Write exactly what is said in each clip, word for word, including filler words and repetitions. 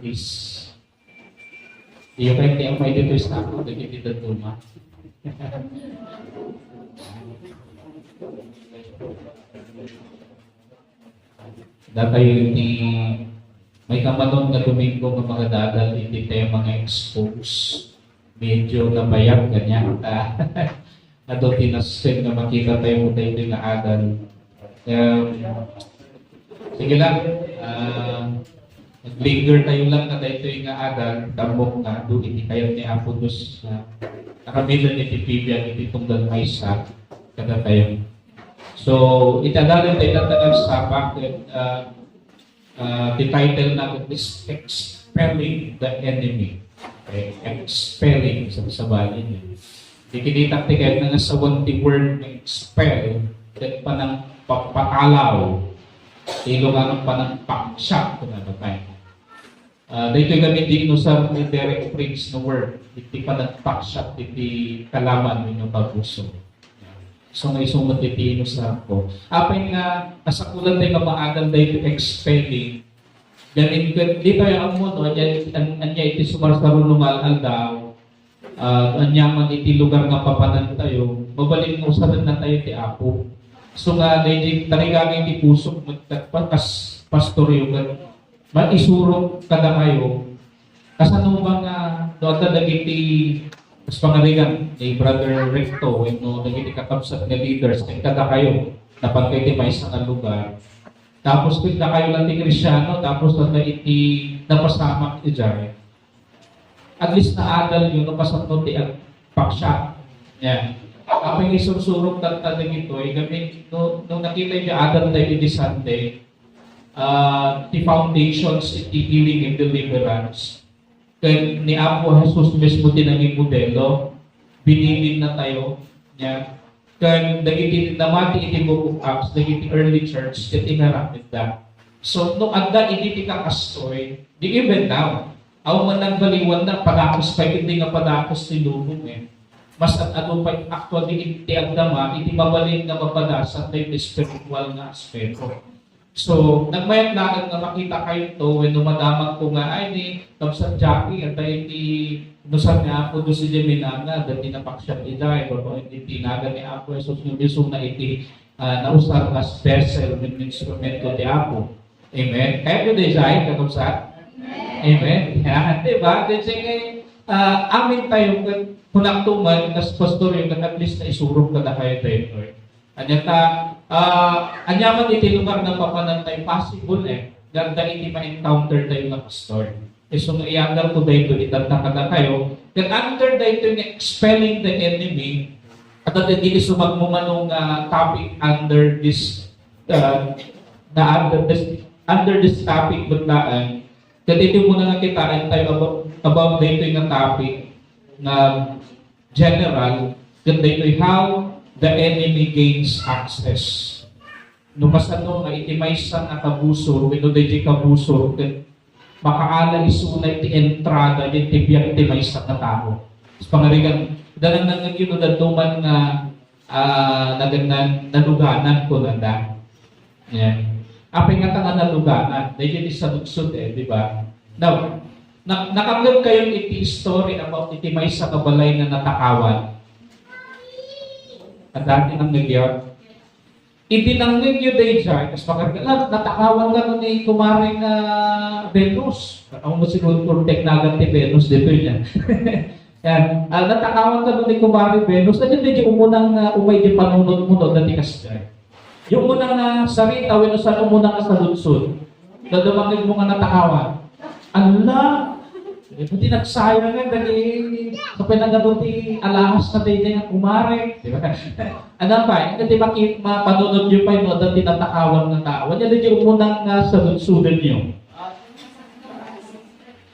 Please. Iyo kay ti amay dito sa ako, dagiti dadduma. Datayo iti maikamanon nga Domingo nga makadadal iti tema nga expose. Medyo nabayag kaniak ta adu ti nasken nga makita tayo mo tayo nga adal. Um, sige lang, ah, mag-linger tayo lang na tayo nga adal, tambok nga adu iti kayat ni Apo Diyos na karamidan iti pibiyag iti tunggal maysa kada tayo. So, iti adal tayo lang tayo sa bakit, ah, Ah, the title na is Expelling the Enemy. Okay? Expelling sa sabali niya. Di kinitak ti kaya nga sa one the word nga expel, ket panang papatalaw, Ilongano panang paksiat, kuna ba tayo? Ah, dito kami di inusar ni Derek Prince no word, iti panang paksiat, iti kalaman wenno kabuso. So, nga isu met iti inusar ko. Apay nga, kasapulan tayo nga maadal dahil expelling. Gamin ko, di tayo ammo, no? Anya, an-, anya iti sumarsaro no nga aldaw. Ah, anya man iti lugar nga papanan tayo, mabalin nga usaren na tayo ti Apo. So nga, dahil tarigagay ti pusok, magkat-, kas pastor yung kat-, maisurok kada kayo, kasano ba nga, no, adda dagiti, mas pangarigan ni Brother Recto, wenno dagiti kakabsat nga leaders, ken kada kayo, napan kayo ti maysa nga lugar. Tapos, kung kayo lang ti Kristiano, tapos, adda iti napasamak ijay. At least, naadal yun, no, kasano ti agpaksa. Yan. Apay nga isursurok tatta dagitoy, gamin, no, no, nakita yung adal tayo iti Sunday, ah, the foundations, iti healing and deliverance. Ken ni Apo Jesus mismo ti nanging modelo, binilin na tayo niya. Ken dagiti namati iti Book of Acts, dagiti early church, ket inaramidda. So, no adda idi ti kakastoy, di even now, awan man nagbaliwan na, padakos pa iti nga padakos ti lubong, eh. Mas at adu pa actually iti agdama, iti mabalin nga mapadasan, dagiti spiritual nga aspeto. So, nagmayat laeng nga makita kayo to, wenno madamag ko nga, ay, ni Kabsat Jackie, at ay, ti, no, saan nga ako, do si Gemina nga, dati napaksiat ida, ay, bago, iti tinaga ni Apo Jesus, nga gusto na iti, ah, nausar as vessel, wenno instrumento ti Apo. Amen. Kaya ko di siya, kakabsat? Amen. Yan, di ba? Di siya kay, ah, amin tayo, kun-, kunak tuman, kas pastor yung, at least naisurok ka na kayo tayo, Lord. Anya ta, ah, anya man iti lugar nga papanan tayo, possible, eh, nga adda iti ma-encounter tayo nga pastor. Isu nga iyagal ko dayto, itanta kadakayo, that under dayto nga expelling the enemy, at that it is sumagmumano nga topic under this, uh, na under this, under this topic, but naan, that iti muna nga kitaan tayo about, about dayto nga topic, nga general, ket daytoy how the enemy gains access. No kasano nga iti maysa nga kabusor, wenno daydi kabusor, ket makaala isuna iti entrada iti biag ti maysa nga tao. Sa pangarigan, danang nangagino dadduma nga, ah, nagannan, naluganan ko nanda. Yan. Apay nga ta nga naluganan, daydi ti saludsod, eh, di ba? Now, na-, nakangngeg kayo iti story about iti maysa ka balay nga natakawan? Adda ti nangngegyo? Iti nangngegyo daydiay, kas bakit na, natakawan kano ni kumare nga Venus. Ano mo siguro kung teknagan ti Venus dito niya? Yan. Ah, natakawan kano ni kumare Venus. Ano di umuna nga umay di panunot mo no, dati kasdiay? Yung una nga sarita, wenno saan umuna nga saludsod? Dadumangin mo nga natakawan. Ala! Eh, pati nagsayang nga, dali, sa pinagano ti alahas na tayo nga kumare. Di ba? Ano pa? Hindi makit, mapanunod yung pa yung dati natakawan nga tao. Wala di yung umuna nga saludsudan nyo.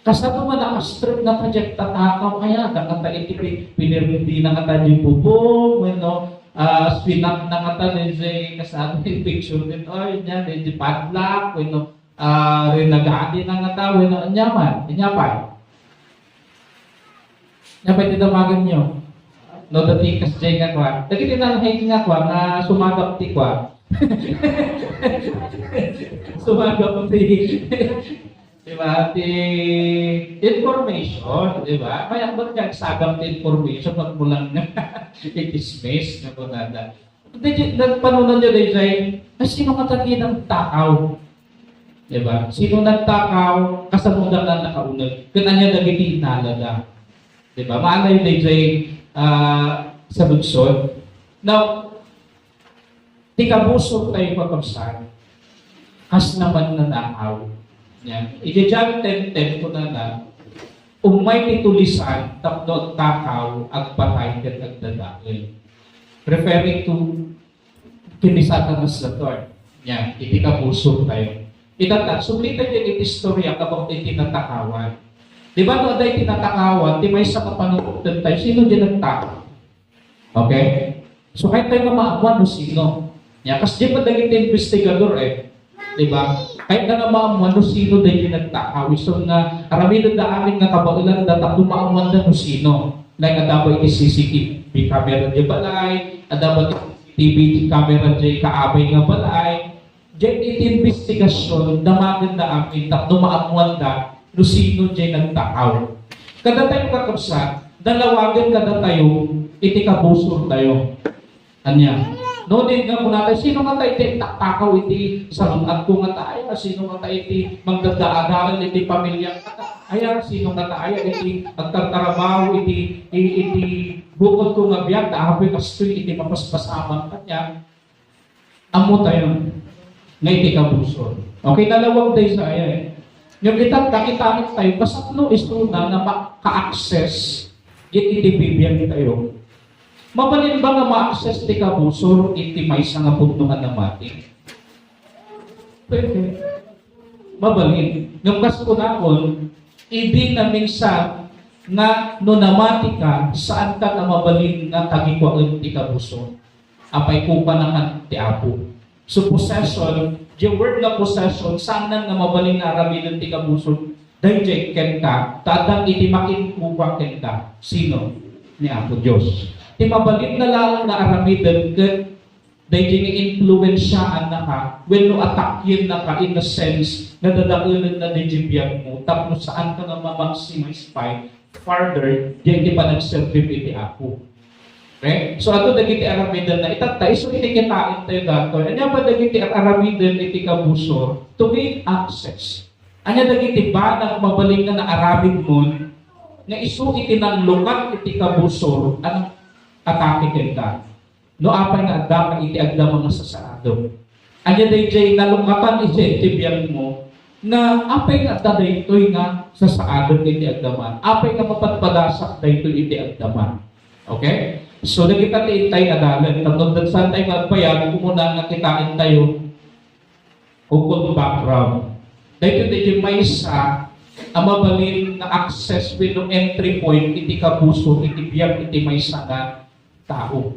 Kasano man nakastrip na project tatakaw kaya, kakata iti pi-, pinirmidina kata di bubong, wenno, ah, swinap na kata di kasano yung picture din, oy, niya, di, di padlock, wenno, ah, rinagadi na kata, wenno, niya man, niya pa. Niya pa iti damagan nyo. No, dati kas jay nga kwa. Dagiti nalahing nga kwa, nga sumagap ti kwa. Sumagap ti Di ba? Ti information, di ba? May ambag nga agsagam ti information, pag mulang nga i-dismiss na po nada. Di, di, nagpanunan nyo, dayjay, ay, sino nga tagidang takaw? Di ba? Sino nagtakaw? Kasano da nga nakauneg? Ken anya dagiti inalada? Di ba? Maanay, dayjay, ah, sa lungsod. Now, ti kabusor tayo, kakabsat, kas naman nga naaw. Yan. Iti John ten ten, kunana, "Ummay ti tulisan tapno agtakaw, agpatay, ket agdadael." Referring to ken ni Satanas the third. Yan, iti kabusor tayo. Itatta, sumita din iti istorya about iti natakawan. Di ba, no, adda iti natakawan, ti maysa nga panunotden tayo, sino di nagtakaw? Okay? So, kahit tayo nga maamuan no sino. Yan, kas di pa dagiti investigador eh. Di ba? Kahit na nga maamuan no sino dagiti nagtakaw. So, nga, aramiden da amin nga kabaelan da tapno maamuan da no sino. Like, adda ba iti C C T V camera di balay, adda ba iti C C T V camera di kaabay nga balay, diay iti investigasyon, damagen da amin tapno maamuan da no sino diay nagtakaw. Kadatayo, kakabsat, dalawagen kadatayo iti kabusor tayo. Ania? No, di nga kunatayo, sino nga ta iti nagtakaw iti salun-atko nga ta aya? Sino nga ta iti magdadaadalan iti pamilya nga ta aya? Sino nga ta aya iti agtartarabaho iti, i-, iti bukodko nga biag? Ta apoy kastoy iti mapaspasamak kaniak. Ammo tayo nga iti kabusor. Okay, nalawag tayo sa aya eh. Ngem ita, kakitamit tayo, kasano isuna nga maka-access iti bibiag tayo? Mabalin ba nga ma-access ti kabusor iti maysa nga pudno nga namati? Pwede. Mabalin. Ngem kas kunakon, idi naminsan nga no namati ka, saan ka nga mabalin nga tagikuaen ti kabusor. Apay, kukuanakan ti Apo. So, possession, the word nga possession, saanen nga mabalin nga aramiden ti kabusor daydiay kenka, ta addan iti makinkua kenka. Sino? Ni Apo Dios. Ti mabalin na laeng nga aramiden ket daydiay nga impluensiaannaka wenno atakyennaka in a sense nga dadaelenna daydiay biagmo tapno saanka nga ma-maximize pay further diay ti panagserbim iti Apo. Okay? So, adto dagiti aramiden na itatta, isu iti kitaen tayo datoy. Ania ba dagiti aramiden iti kabusor? To gain access. Ania dagiti banag mabalin nga naaramidmon nga isu iti nanglukat iti kabusor a nang-atake kenka? No apay nga addaka iti agdama nga sasaadon? Ania daydiay nalukatan iti, iti biagmo nga apay nga adda daytoy nga sasaadon iti agdama? Apay nga mapadpadasak daytoy iti agdama? Okay? So, dagita ti intay a dalan. Tapno saan tayo nga agbayag, umuna nga kitaen tayo, ukon background. Daytoy, daytoy maysa a mabalin nga access wenno entry point iti kabusor iti biag iti maysa nga tao.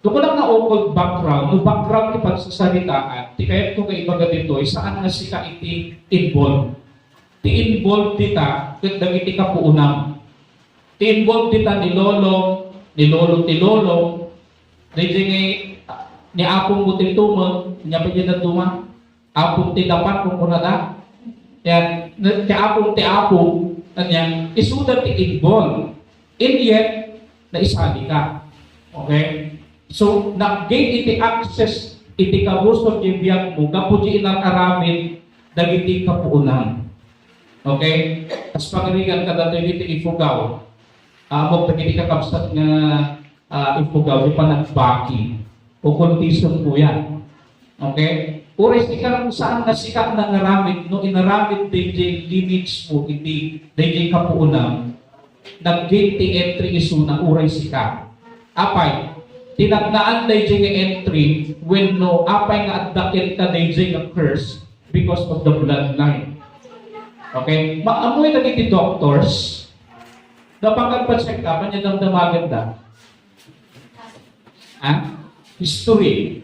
No kunak nga ukon background, no background ti pagsasaritaan, ti kayatko nga ibaga ditoy, saan nga sika iti involved. Ti involved dita ket dagiti kapuonam. Ti involved dita ni lolo, ni lolo ti lolo, daydiay nga, ah, ni apongmo ti tumeng, ania pay diay dadduma? Apong ti dapat, kunkunada. Yan, ti apong ti apong, ania, isuda ti involved. And yet, naisali ka. Okay? So, nag-gain iti access iti kabusor ti biagmo gapu ti inar-aramid dagiti kapuonam. Okay? Kas pangarigan kadatoy iti ipugaw. Amok dagiti kakabsat nga, ah, ipugaw, di panagbaki. Occultism po yan. Okay? Uray sika, saan nga sika nangaramid, no inaramid daydiay lineage mo iti daydiay kapuonam, nag-gain ti entry isuna, uray sika. Apay, tinagnaan daydiay nga entry wenno apay nga adda kenka daydiay nga curse because of the bloodline. Okay? Maammoy dagiti doctors, napakagpa-check up, ania damdamagen da? Ha? History.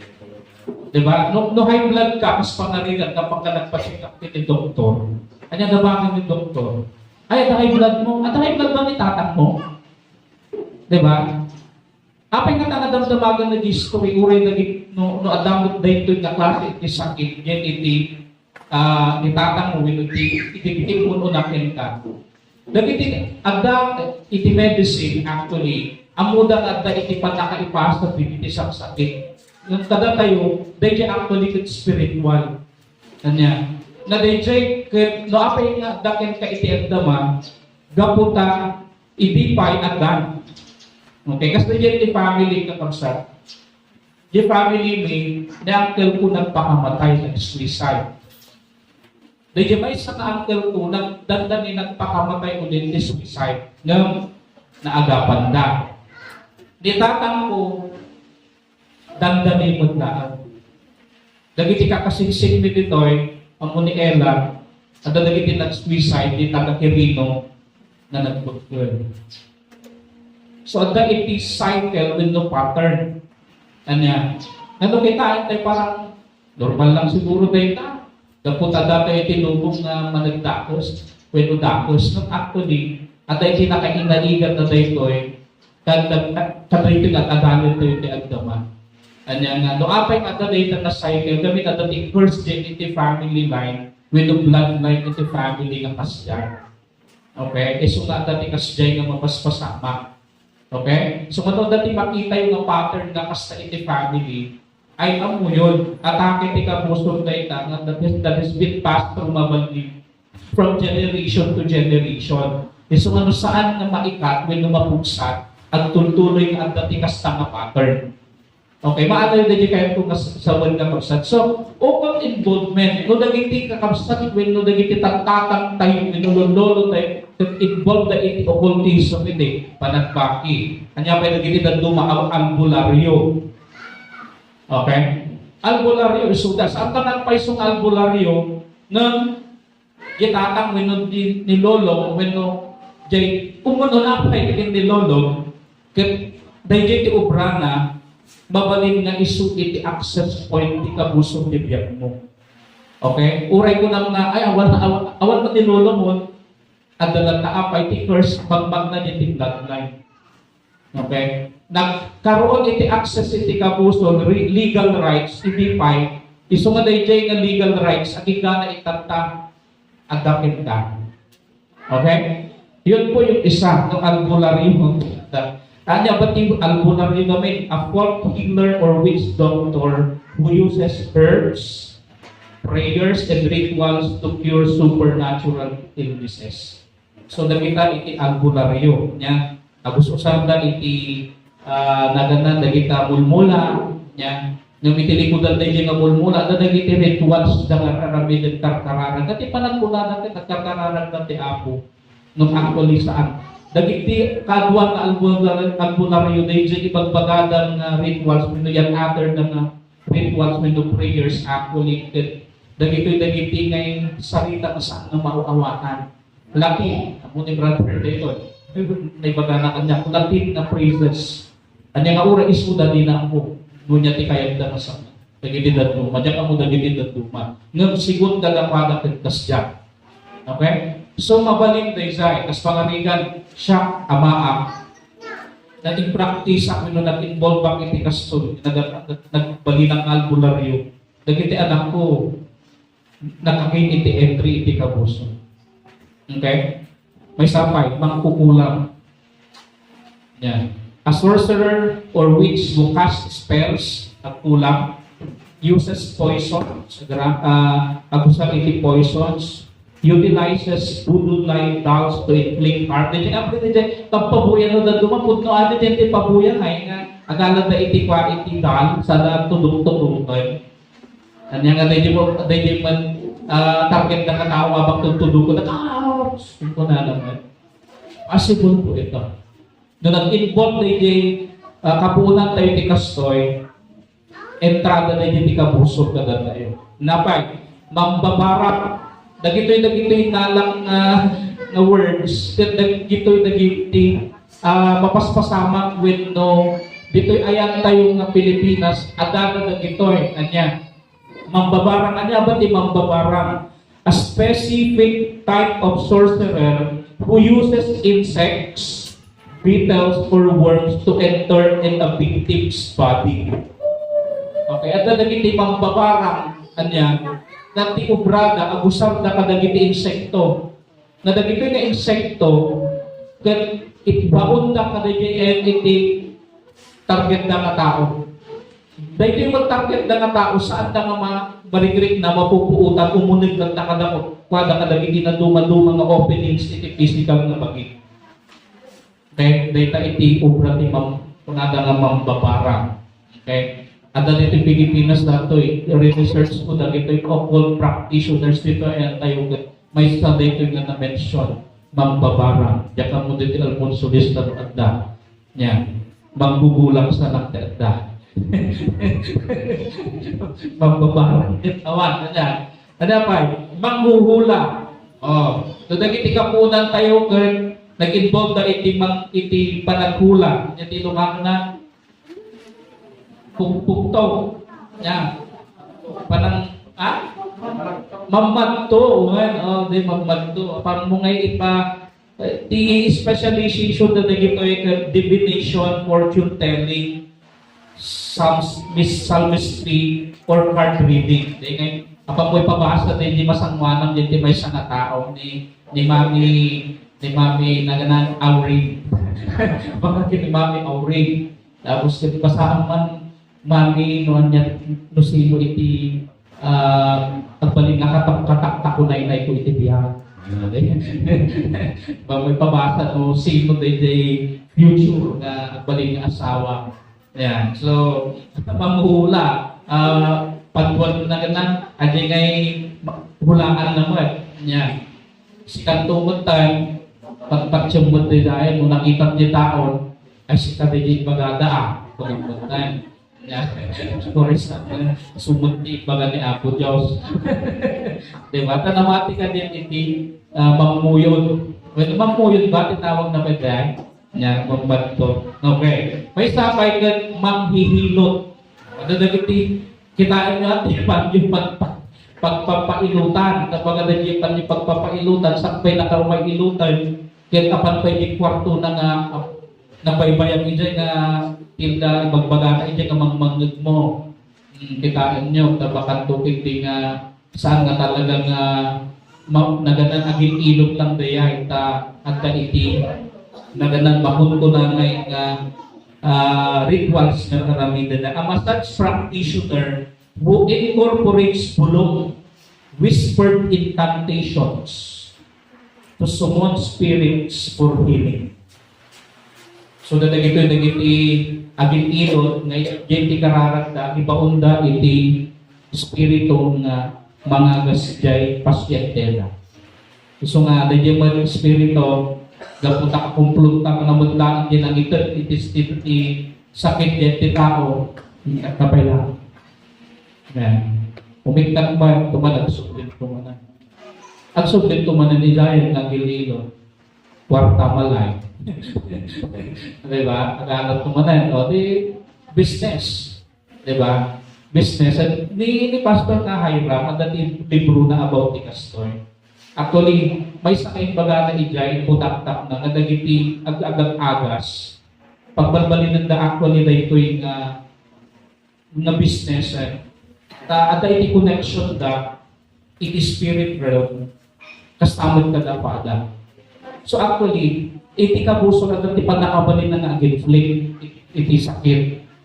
Di ba? No, no high blood ka, kas pangarigan, kapag ka nagpa-check up ti doktor, ania damdamagen ni doktor? Ay, adda high blood mo. Adda high blood ba ni tatang mo? Di ba? Apay nga ta nga damdamagen nga history, uray dagit-, no, no, adda met daytoy nga klase iti sakit, diay iti ah, ni tatang wenno ti, iti, iti immun-una kenka. Dagiti adda iti medicine, actually, ammoda nga adda iti pannakaipasa dagiti saksakit. Ngem kadatayo, daydiay actually ket spiritual. Ania, nga daydiay ket no apay nga adda kenka iti agdama, gapu ta idi pay addan. Okay, kas daydiay ti family, kakabsat. Di family mi, ni uncle ko nagpakamatay, nag-suicide. Daydiay maysa nga uncle ko, nagdandani nagpakamatay ulit ti suicide. Ngem naagapanda. Ni tatang ko, dandani met laeng. Dagiti kakasiksik mi ditoy, ammo ni Ella, adda dagiti nag-suicide, di taga Quirino, nga nagbutkel. So, adda iti cycle wenno pattern. Ania, ngano kitaen tayo, parang normal lang siguro dayta. Gapu ta adda tayo iti lubong nga managdakes, wenno dakes. No, actually, adda iti nakainaigat na daytoy, kad-, kad-, kadaytoy nga adalen tayo ti agdama. Ania nga, no apay nga adda dayta nga cycle, gamin adda ti curse diay iti family line, wenno bloodline iti family nga kasdiay. Okay? Isu nga adda ti kasdiay nga mapaspasamak. Okay? So, ngano adda ti makitayo nga pattern nga kasta iti family, ay ammoyon, atake ti kabusor dayta nga that is, that is been passed through, mabalin, from generation to generation. Isu nga no saan nga maikat wenno mapugsat, agtultuloy nga adda ti kasta nga pattern. Okay, maano yung dagiti kayo kung nas-, sa word nga kabsat. So, occult involvement, no dagiti kakabsat, wenno dagiti tattatang tayo, wenno lolo tayo, involved na iti occultism iti panagbaki. Ania pay dagiti dadduma, al-, albularyo. Okay? Albularyo, isuda. Saan ka nagpayso nga albularyo? Ngem, di tatang wenno di, ni lolo, wenno, jay, umuna pay ken ni lolo, ket dayjay ti obrana, mabalin nga isu iti access point ti kabusor ti biagmo. Okay? Uray kunam nga, ay, awan, awan, awan man ni lolo mo, adda latta apay ti curse, magmagna diay ti bloodline. Okay? Nagkaroon iti access iti kabusor, re-, legal rights, idi pay, isu nga dayjay nga legal rights, agiggana itatta, adda kenka. Okay? Yun po yung isa, no, albularyo. Ania ba ti albularyo namin? A folk healer or witch doctor who uses herbs, prayers, and rituals to cure supernatural illnesses. So, dagita iti albularyo, nia, agus-usarda iti, ah, nagana dagita mulmula, nia, ngem iti likudan dayjay nga mulmula, adda dagiti rituals da nga aramiden karkararag. Ket ti panagkunada ket nagkarkararag na ti Apo, ngem actually saan. Dagiti kadua nga albular-, albularyo, dayjay ibagbagada nga rituals, wenno yan other da nga rituals wenno prayers, actually, ket dagitoy dagiti nga sarita nga saan nga maaw-awatan. Latin, ammo ni brother daytoy. Naibagana kaniak, Latin nga phrases. Ania nga uray isuda, dina ammo. Ngunyan ti kayatda nga saan. Dagiti dadduma. Diak ammo dagiti dadduma. Ngem sigun, gagapada ket kasdiay. Okay? So, mabalin dayjay. Kas pangarigan, siak, amaak. Naging practice wenno nag-involve ak iti kastoy, nag-, nag-, nagbalinak nga albularyo. Dagiti anakko, nakakin iti entry iti kabusor. Okay? Maysa pay, mangkukulang. Yan. A sorcerer or witch who casts spells, agkulang, uses poison, sa gra-, ah, agusar iti poisons, utilizes voodoo-like dolls to inflict harm. Dayjay nga, dayjay, pagpabuyan no dadduma, pudno adi diay ti pabuyan, ay nga, agalada iti kwa, iti doll, sada tudok-tudoken. Ania nga, dayjay mo, dayjay man, ah, target na katawa, abang tudtudoken, ah, kunana man. Possible po ito. No nag-involve dayjay, ah, kapuonan tayo ti kastoy, entrada na iti kabusor kadatayo. Napay, mambabarak, dagitoy, dagitoy nalang nga, nga words, ket dagitoy, dagiti, ah, mapaspasamak wenno ditoy ayan tayo nga Pilipinas, adda dagitoy, ania. Mambabarang, ania ba ti mambabarang? A specific type of sorcerer who uses insects, beetles, or worms to enter in a victim's body. Okay, adda dagiti mambabarang, ania, dati obrada, agusarda kadagiti insekto. Nga dagitoy nga insekto, ket ibaonda kadagiti iti targetda nga tao. Daytoy met targetda nga tao, saanda nga ma-, marigrikna, mapupuotan, umuneg latta kada, kuada kadagiti naduma-duma nga openings iti physical nga bagi. Okay? Dayta iti obra ti mam-, kunada nga mambabarang. Okay? Adda ditoy Pilipinas datoy, re-research ko dagitoy occult practitioners ditoy, ayan tayo, maysa daytoy nga na-mention, mambabarang. Diak ammo ditoy Alfonso Lista no adda. Yan. Manggugulang sa nagdakda. Mambabarang. Awan, ano? Ano pa? Manghuhula. Oh, so dagiti kapunan tayo ket nag-involve da iti mang-, iti panaghula. Iti lumakna, pugpugto. Yan. Panang, ah? Mammadto. Wen, oh, di mammadto. Parang mo ngay ipa, eh, ti specialization na dagitoy ket divination, fortune telling, Psalms, mis-, psalmistry, or card reading. Di ngay, apan mo ipabasa di, di masanguanam di, di maysa nga tao ni, ni Mami, ni Mami naganan Auring. Baka ni Mami Auring. Tapos, di basahan man, Mami, no, anya, no sino iti ah, agbalin nga katak-, kataktak ko naynay ko iti biag. Ba, mo ipabasa no sino daydiay future nga agbalin nga asawa. Yan. So, manghuhula, ah, padwan na ganang, adi ngay ma-, hulaan na met. Yan. Sikanto met tayo, pagpatsyon met tayo, no nakita ti tao, ay, sika di bagada, ah. Pagpatsyon. Sorry sa, sumot ti ibaga ni Apo Dios. Di ba? Ta namati ka din iti, ah, mammuyod. Well, mammuyod ba? Tinawag na ba dyan? Yan, mammadto. Okay. Maysa pay ket manghihilot. Ano dagiti, kitaan nyo ati, pag-, pag-, pagpapailutan. Kapag ano yung pagpapailutan, sakbay na ka umailutan. Ket apan pay di kwarto na nga, ah, nabaybayan idiay nga tilda, ibagbagana idiay nga mangmangngeg mo. Hmm, kitaen nyo, ta bakanto ket di nga, saan nga talaga nga, ma-, naganan agin-ilot lang dayay, ta adda iti naganan makunkunanay nga, ah, rituals nga aramidenda. A massage practitioner who incorporates bulong, whispered incantations to summon spirits for healing. So, dagitoy dagiti agin-ilot nga diay ti kararagda, ibaonda iti espiritu nga mangagas diay pasyenteda. Isu nga, daydiay met espiritu, gapu ta kakumplot ta nga met laeng diay nangited iti, iti sakit diay ti tao, kapay lang. Amen. Umikkat man, tuman, agsublit tumanan. Agsublit tumanan ni Zion, nga gililo. Kwarta malay. Di ba? Nagalat tumanan. O, di, business. Di ba? Business. At ni, ni Pastor nga Hiram, adda ti libro na about ti kastoy. Actually, maysa nga imbagana idiay, putaktak na, nga dagiti ag-, agag-agas. Pagbalbalinenda actually daytoy nga nga business, eh. Ta, adda iti connection da iti spirit realm, kasta met kada Father. So actually, iti kabuson adda ti pannakabalin nga ag-inflict iti sakit.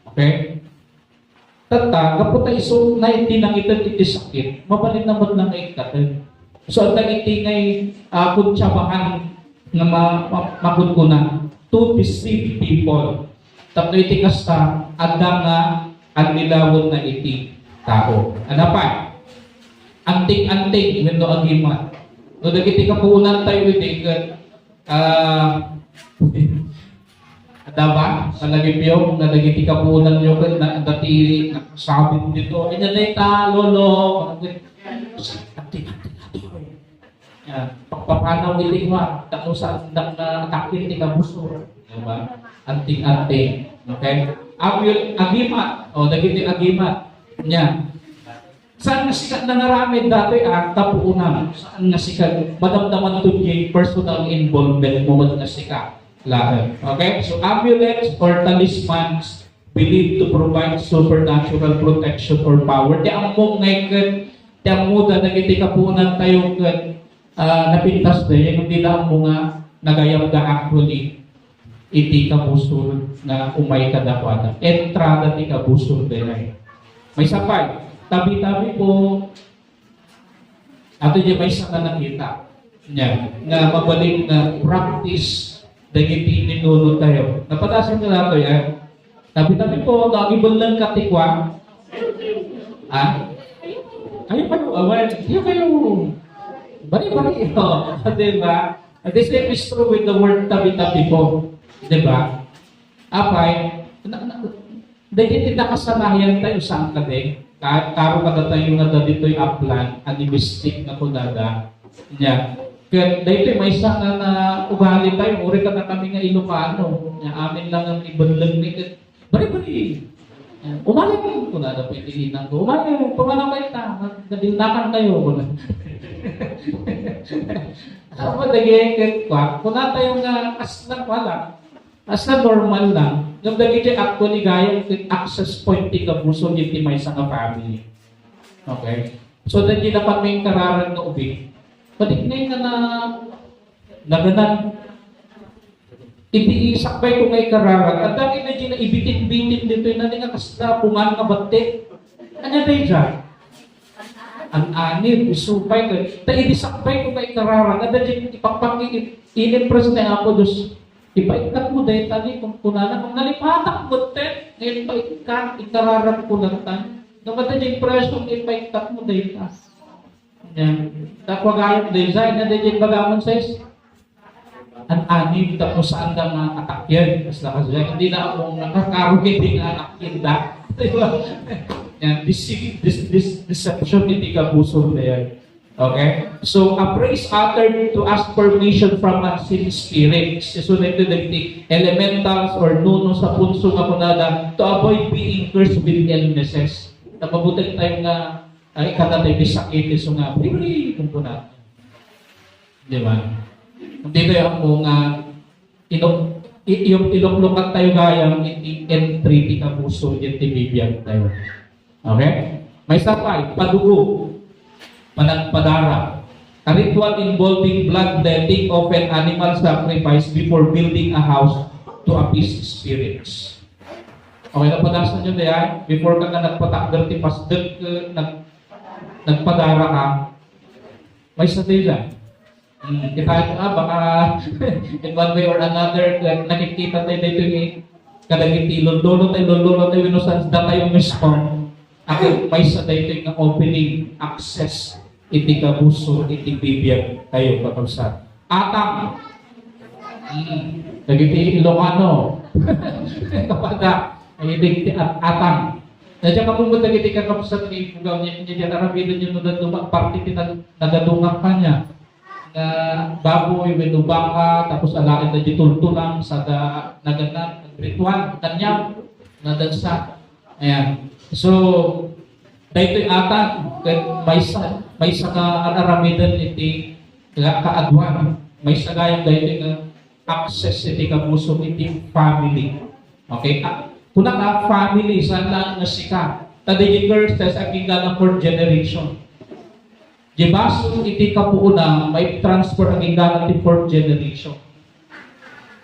Okay? Tatta, gapu ta isu na iti nangited iti sakit, mabalin na met nga ikkaten. So, adda iti ngay, ah, kuntsabahan nga ma-, ma-, makunkuna, to deceive people. Tapno iti kasta, adda nga annilawenna iti tao. Ano pa? Anting-anting wenno agimat. No dagiti kapuonan tayo iti ket, ah, adda ba? Malagipyo nga dagiti kapuonan nyo ket na, dati nakasabit dito. Ay, nanay ta, lolo. Anting-anting. Yan. Pagpapanaw iti iwa, tapno saandak nga atakir ti kabusor. Diba? Anting-anting. Okay? Amul-, agimat. O, dagiti agimat. Yan. Saan nga sika nangaramid dati, ah, kapuonam? Saan nga sika madamdaman to di personal involvement mo nga sika laeng? Okay? So, amulets or talismans believed to provide supernatural protection or power. Ti ammom nga iket Ti ammoda dagiti kapuonantayo ket, ah, napintas da, yan dida ammo nga nagayamda actually iti kabusor nga umay kadakuada. Entrada ti kabusor dayta. Maysa pay, tabi-tabi po, ato di maysa nga nakita niya nga mabalin nga practice dagiti ninunotayo. Napadasan nga nato yan. Tabi-tabi po, no, agibellengka ti kua. Ha? Ayaw kayo, awan. Ayaw kayo. Bari-bari. Oh, di ba? And the same is true with the word tabi-tabi po. Di ba? Apay, na, na, dagiti nakasanayan tayo saan kadi? Ka-, karo kadatayo nga dagitoy aplan, animistic nga kunada. Nya, ket daytoy maysa nga na ugali tayo, uri kada kami nga Ilocano. Nya, amin lang ang ibelleng ni ket, "Bari, bari." Nya, "Umali," kunada po iti inang ko. "Umali, pumanaw kayo ta. Nagdinakan kayo." Kunada. Apo, dagiti ket, kwa, kuna tayo nga, as lang, wala. As a normal lang, ngem dagiti actually gayam ket access point ti kabusor iti maysa nga family. Okay? So, dagiti napan nga inkararan nga ubing. Padignay nga na, naganan. Iti sakbay ko nga inkararan, adda ket dagiti naibitin-bitin ditoy na nga kasla pungan nga batti. Ania daydiay? An-anib, isu pay ket, ta idi sakbay ko nga inkararan, adda dagiti ipakpak-, i-, i-impress ni Apo Dios. Ipaikkat mo dayta ni, kun kunana, kun nalipatak metten, nga ipaikkat, inkararan ko latta. No, kada di impression, ipaikkat mo dayta. Yan. Tapos gayam dayta, na di bagamon, says, an-anib, tapos saan da nga atakyan? Kasla, kasla, hindi na ako nakakaro, hindi nga atakyan da. Di ba? Yan, deceit, dis-, dis-, deception, hindi kabusor na yan. Okay? So, a praise uttered to ask permission from unseen spirits. Isu daytoy dagiti elementals or nuno sa punso nga kunada to avoid being cursed with illnesses. Napabuteng tayo nga, ay, kada tayo bisakit, isu nga, "Bri, bri," kung kuna. Di ba? Hindi tayo ang mga ino-, i-, i-, iluklukan tayo gayam iti entry ti kapuso, iti bibiag tayo. Okay? Maysa pay, padugo, panagpadara. A ritual involving bloodletting, often animal sacrifice, before building a house to appease spirits. Okay, napadasan nyo na yan? Before ka nga nagpatakder ti pasdek, eh, nag-, nagpadara ka, maysa tayo dyan. Hmm, kita ito, ah, baka in one way or another, eh, nakikita tayo dito yung kadagiti lolo tayo, lolo tayo, ino sa datayo mismo. Ako, maysa daytoy nga opening access iti kabuso, iti bibiag tayo, kakabsat. Atang. Hmm, dagiti Ilocano. Kapada, dagiti at-, atang. Nadya ka mo dagiti kakabsat ni Bugaw niya, niya, niya, aramiden niyo no daduma, parte ti nag-, nagadungak kanya. Nga baboy wenno baka, tapos alaen da di tultulang, sada naganan, ritual, kanya, nadansa. Ayan. So, daytoy atan, ket maysa, maysa nga ar-aramiden iti nga kaaduan. Maysa gayam daytoy nga access iti kabuso iti family. Okay? Ah, kuna nga family, saan lang nga sika. Ta di curses, agingga na fourth generation. Di basol iti kapuona, may transfer agingga ti fourth generation.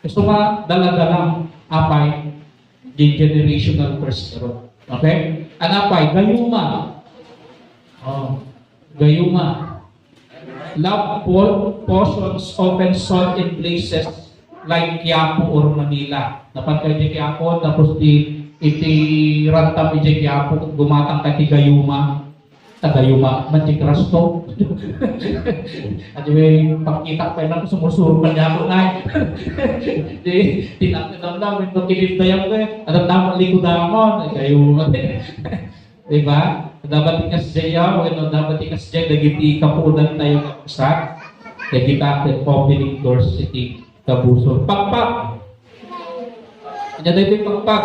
Gusto nga dala-dala, apay, di generational curse ero. Okay? Anapay, gayuma. Oh, gayuma. Love po-, potions often sold in places like Quiapo or Manila. Napan kayo di Quiapo, tapos di iti rantam iti Quiapo, gumatang ka ti gayuma. Tagayuma, magic rasto. Adi, may pagkita pa lang, sumusurog pa niya ako, nay. Di, tinatandam na, may pagkilid na yan, eh. Ano tama, likod naman, eh, kayo. Di ba? Dapat ikas jaya, o ano, dapat ikas jaya, dagiti kapunan tayo nga usa. Dagita, the opening doors, iti kabuso. Pagpag. Kanya daytoy pagpag.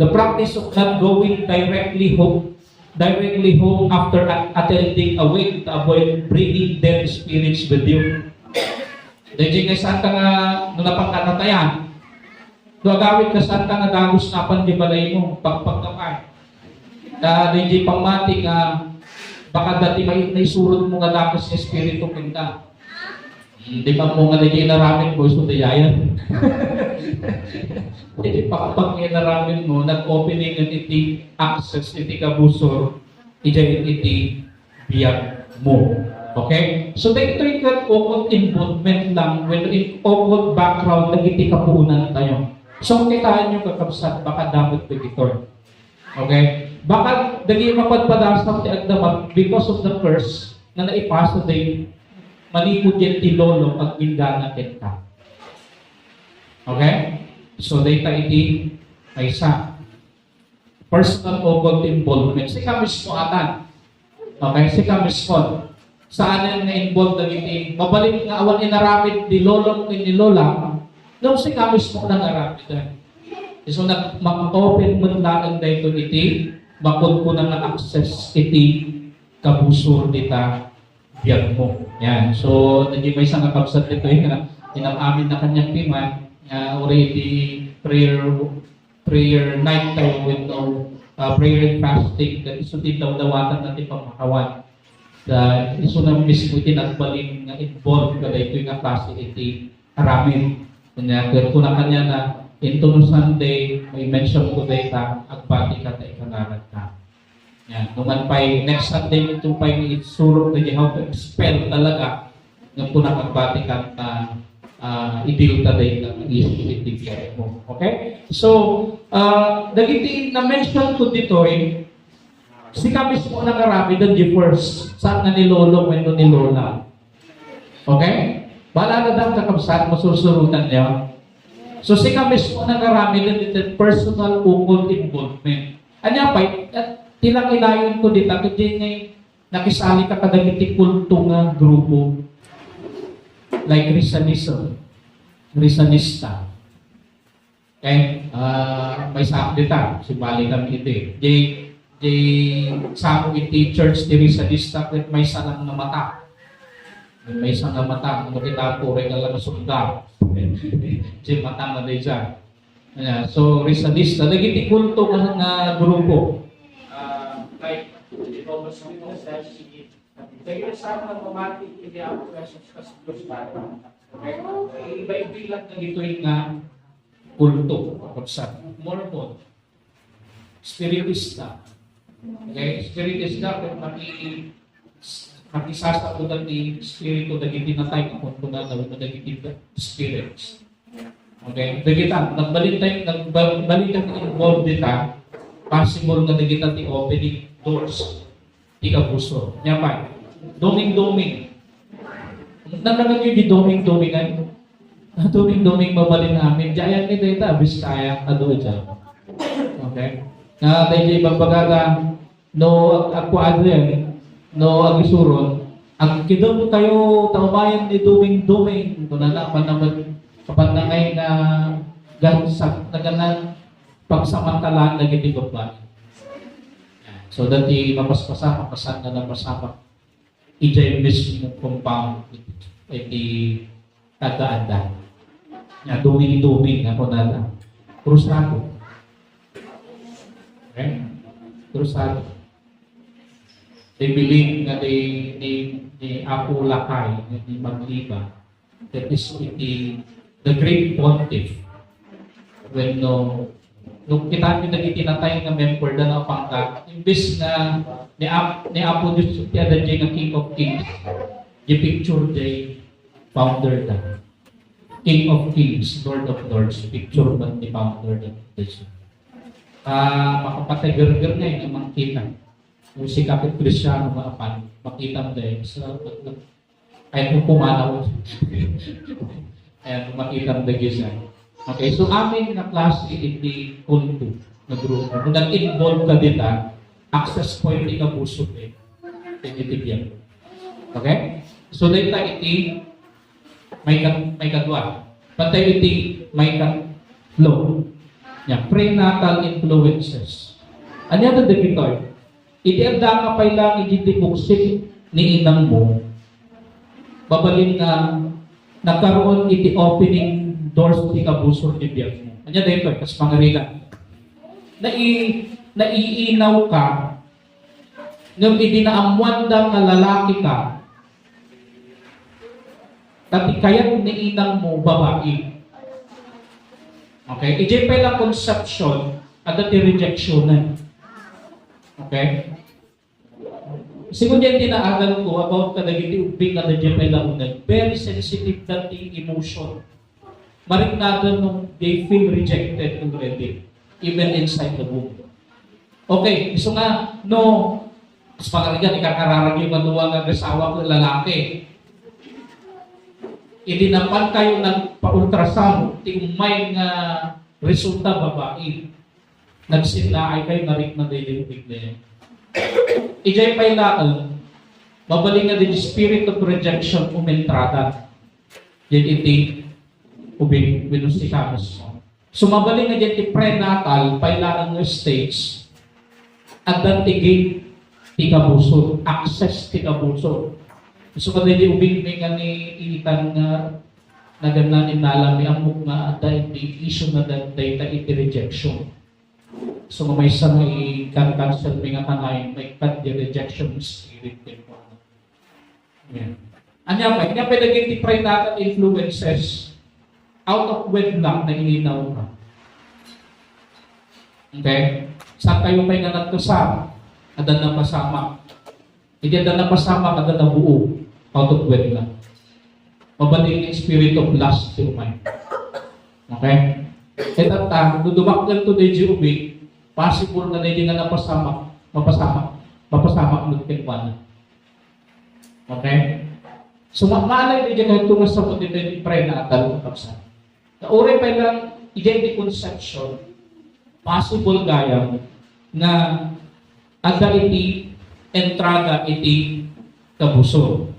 The practice of not going directly home, directly home after a-, attending a wake to avoid bringing dead spirits with you. Daytoy nga saan ka nga, no, napagkanatayan, no, agawid ka saan ka nga dagus napan di balay mo, pagpagkapay. Ta daytoy pammati nga Baka dati may naisurot mo nga dakes nga espiritu kenka. Hindi pa mo nga naging inaramid mo, iso dayayan. Hindi pa kapag inaramid mo, nag-opening iti access, iti kabusor, iti, iti biag mo. Okay? So, daytoy ket occult involvement lang, when in occult background, dagiti kapuonan tayo. So, kitaan nyo, kakabsat, baka dapat dagitoy. Okay? Baka dagiti mapadpadasam ti agdama because of the curse nga naipasa day manipud yan ti lolo pag minggana kenka. Okay? So, dayta iti maysa. Personal occult involvement. Sika mismo atan. Okay? Sika mismo. Saanen nga involved dagiti mabalin nga awan inaramid ni lolo ken ni lola, no sika mismo nangaramid. So, nag-, mag-open man laeng daytoy iti makunkuna nga access iti kabusor dita biag mo. Yan. So, naging maysa nga kabsat ditoy nga inam-amin na kaniak piman, nga already prayer, prayer night tayo with no, uh, prayer and fasting, that iso ti dawdawatan na ti pamakawan. Da, iso na mismo ti nagbalin nga involved ka daytoy nga klase iti aramid. Kanya, pero kuna kanya na, into no Sunday, may mention ko dayta, agbati ka ta ikanaran ka. Yan. Numan pa'y next Sunday, ito pa'y isurok na how to expel talaga ng punang agbati ka ta, ah, idil ta dayta nga issue iti biag mo. Okay? So, ah, dagiti na-mention ko ditoy, sika mismo nangaramid dagiti first, saan nga ni lolo wenno ni lola. Okay? Bala na dang kakabsat, masursurutan niyo. So, sika mismo nangaramid dagiti personal occult involvement. Anya pay, eh, ti langinayon ko dita, ket diay nakisalika kadagiti kulto nga grupo. Like Risanism, Risanista. Okay? Ah, maysa dita, simbali kami iti. Diay, diay samo iti church ti Risanista ket maysa lang nga mata. Maysa nga mata, no kita puro nga lang sundar. Diay mata nga dayta. Yeah, so, Risanista, dagiti kulto nga, nga grupo. Ah, like, di ba, mas dagiti sa mga mamati, hindi ako kasus-, kasus-, iba-iba lang dagitoy nga kulto, kakabsat. Mormon, Spiritista. Okay? Spiritista, kung maki-, makisasaodan ti Espiritu dagiti natay, kung kunana, wenno dagiti spirits. Okay? Dagita, nagbalintay, nagba-, balintay nga involved dita, possible nga dagita ti opening doors ti kabusor. Nya pay, doming-doming. Nanagan yu di doming-domingan? Ah, doming-doming mabalin amin. Diay ayan ni dayta, Biskaya, adu dyan. Okay? Nga, daydi ibagbagada, no, agkuan yan, no, agisuron, agkidem kayo, taumayan ni doming-doming. Kunana, apan naman, kapan na ngay nga, gansak, naganan, pagsamantalaan dagiti babbai. So, dati mapaspasa, mapasan na napasamak. Idiay mismo compound iti adda-adda. Nga duming-duming nga kunada. Krusado. Okay? Krusado. They believe nga they, they, they Apo Lakay, nga di magliba. That is iti the great pontiff. When no, no, kita ni dagiti natay nga member da na pangka, imbes nga ni Ap-, ni Apo Dios ti adda nga King of Kings, di picture day founder da. King of Kings, Lord of Lords, picture man ni founder da. Ah, makapatigerger nga yung mangkita. Kung si kapit Kristiano nga apan, makita mo dahil sa, ay, kung pumanaw. Ayan, kung makita mo dahil sa. Okay, so amin nga klase iti kulto nga grupo. Kung nag-involve ka dita, access point ni kabusog eh. Iti biag. Okay? So, dahil iti may ka-, may kadua. Pantay iti may katlo. Yan, prenatal influences. Anya da dagitoy? Iti adda ka pay lang iti buksit ni inang mo, mabalin nga nagkaroon iti opening doors ti kabusor ni biag mo. Anya daytoy, kas pangarigan. Nai-, naiinaw ka, Ngem idi naammoanda nga lalaki ka, ta ti kayat ni inang mo, babai. Okay? Idiay pay la conception, adda ti rejectionan. Okay? Sigun diay ti naagal ko about kadagiti ubbing nga adda diay pay la uneg, very sensitive that ti emotion. Mariknadan no they feel rejected already, even inside the womb. Okay, isu nga, no, kas pangarigan, ikakararag yung madua nga agasawa ko lalaki. Idi napan kayo nagpa-ultrasound, ti umay nga resulta babai. Nagsinnaay kayo, narikna daydi ubing na yan. Ijay pay laeng, mabalin nga the spirit of rejection umentrada. Yan iti ubing, wenno si Shamus. So, mabalin nga diay ti prenatal, pay laeng nga stage, adda ti gate ti kabusor, access ti kabusor. So, kadaydi ubing mi nga ni itan nga naganna ni nalami ammok nga adda iti issue na da-, dayta iti rejection. So, maysa nga i-cancel mi nga kanay, may kat di rejection spirit kenkuana. Amen. Ania pay, ania pay dagiti prenatal influences out of wedlock na ininaw ka. Okay? Saan kayo pay nga nagkasal? Adda napasamak. Idi adda napasamak, adda nabuo out of wedlock. Mabalin nga spirit of lust ti umay. Okay? E tatta, no dumakkel to daydi ubing, possible nga daydi nga napasamak, mapasamak, mapasamak met kenkuana. Okay? So, ma-, maalay daydi nga ito nga sabot iti prenatal, kakabsat. Ta uray pay lang, ijay ti conception, possible gayam nga adda iti entrada iti kabusor.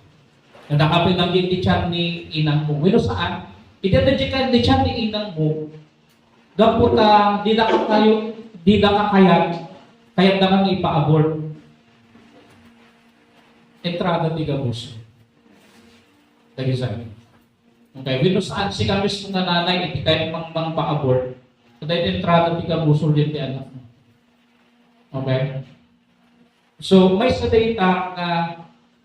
Nga nakapay lang iti tiyan ni inang mo. Wenno saan, iti adda iti tiyan ni inang mo, gapu ta di da ka kayo, di da ka kayat, kayat da kang ipa-abort. Entrada ti kabusor. Dagiti Okay, wenno saan sika mismo nga nanay iti kayat mang, mangpa-abort, ta dayta entrada ti kabusor diay ti anak mo. Okay? So, maysa dayta nga,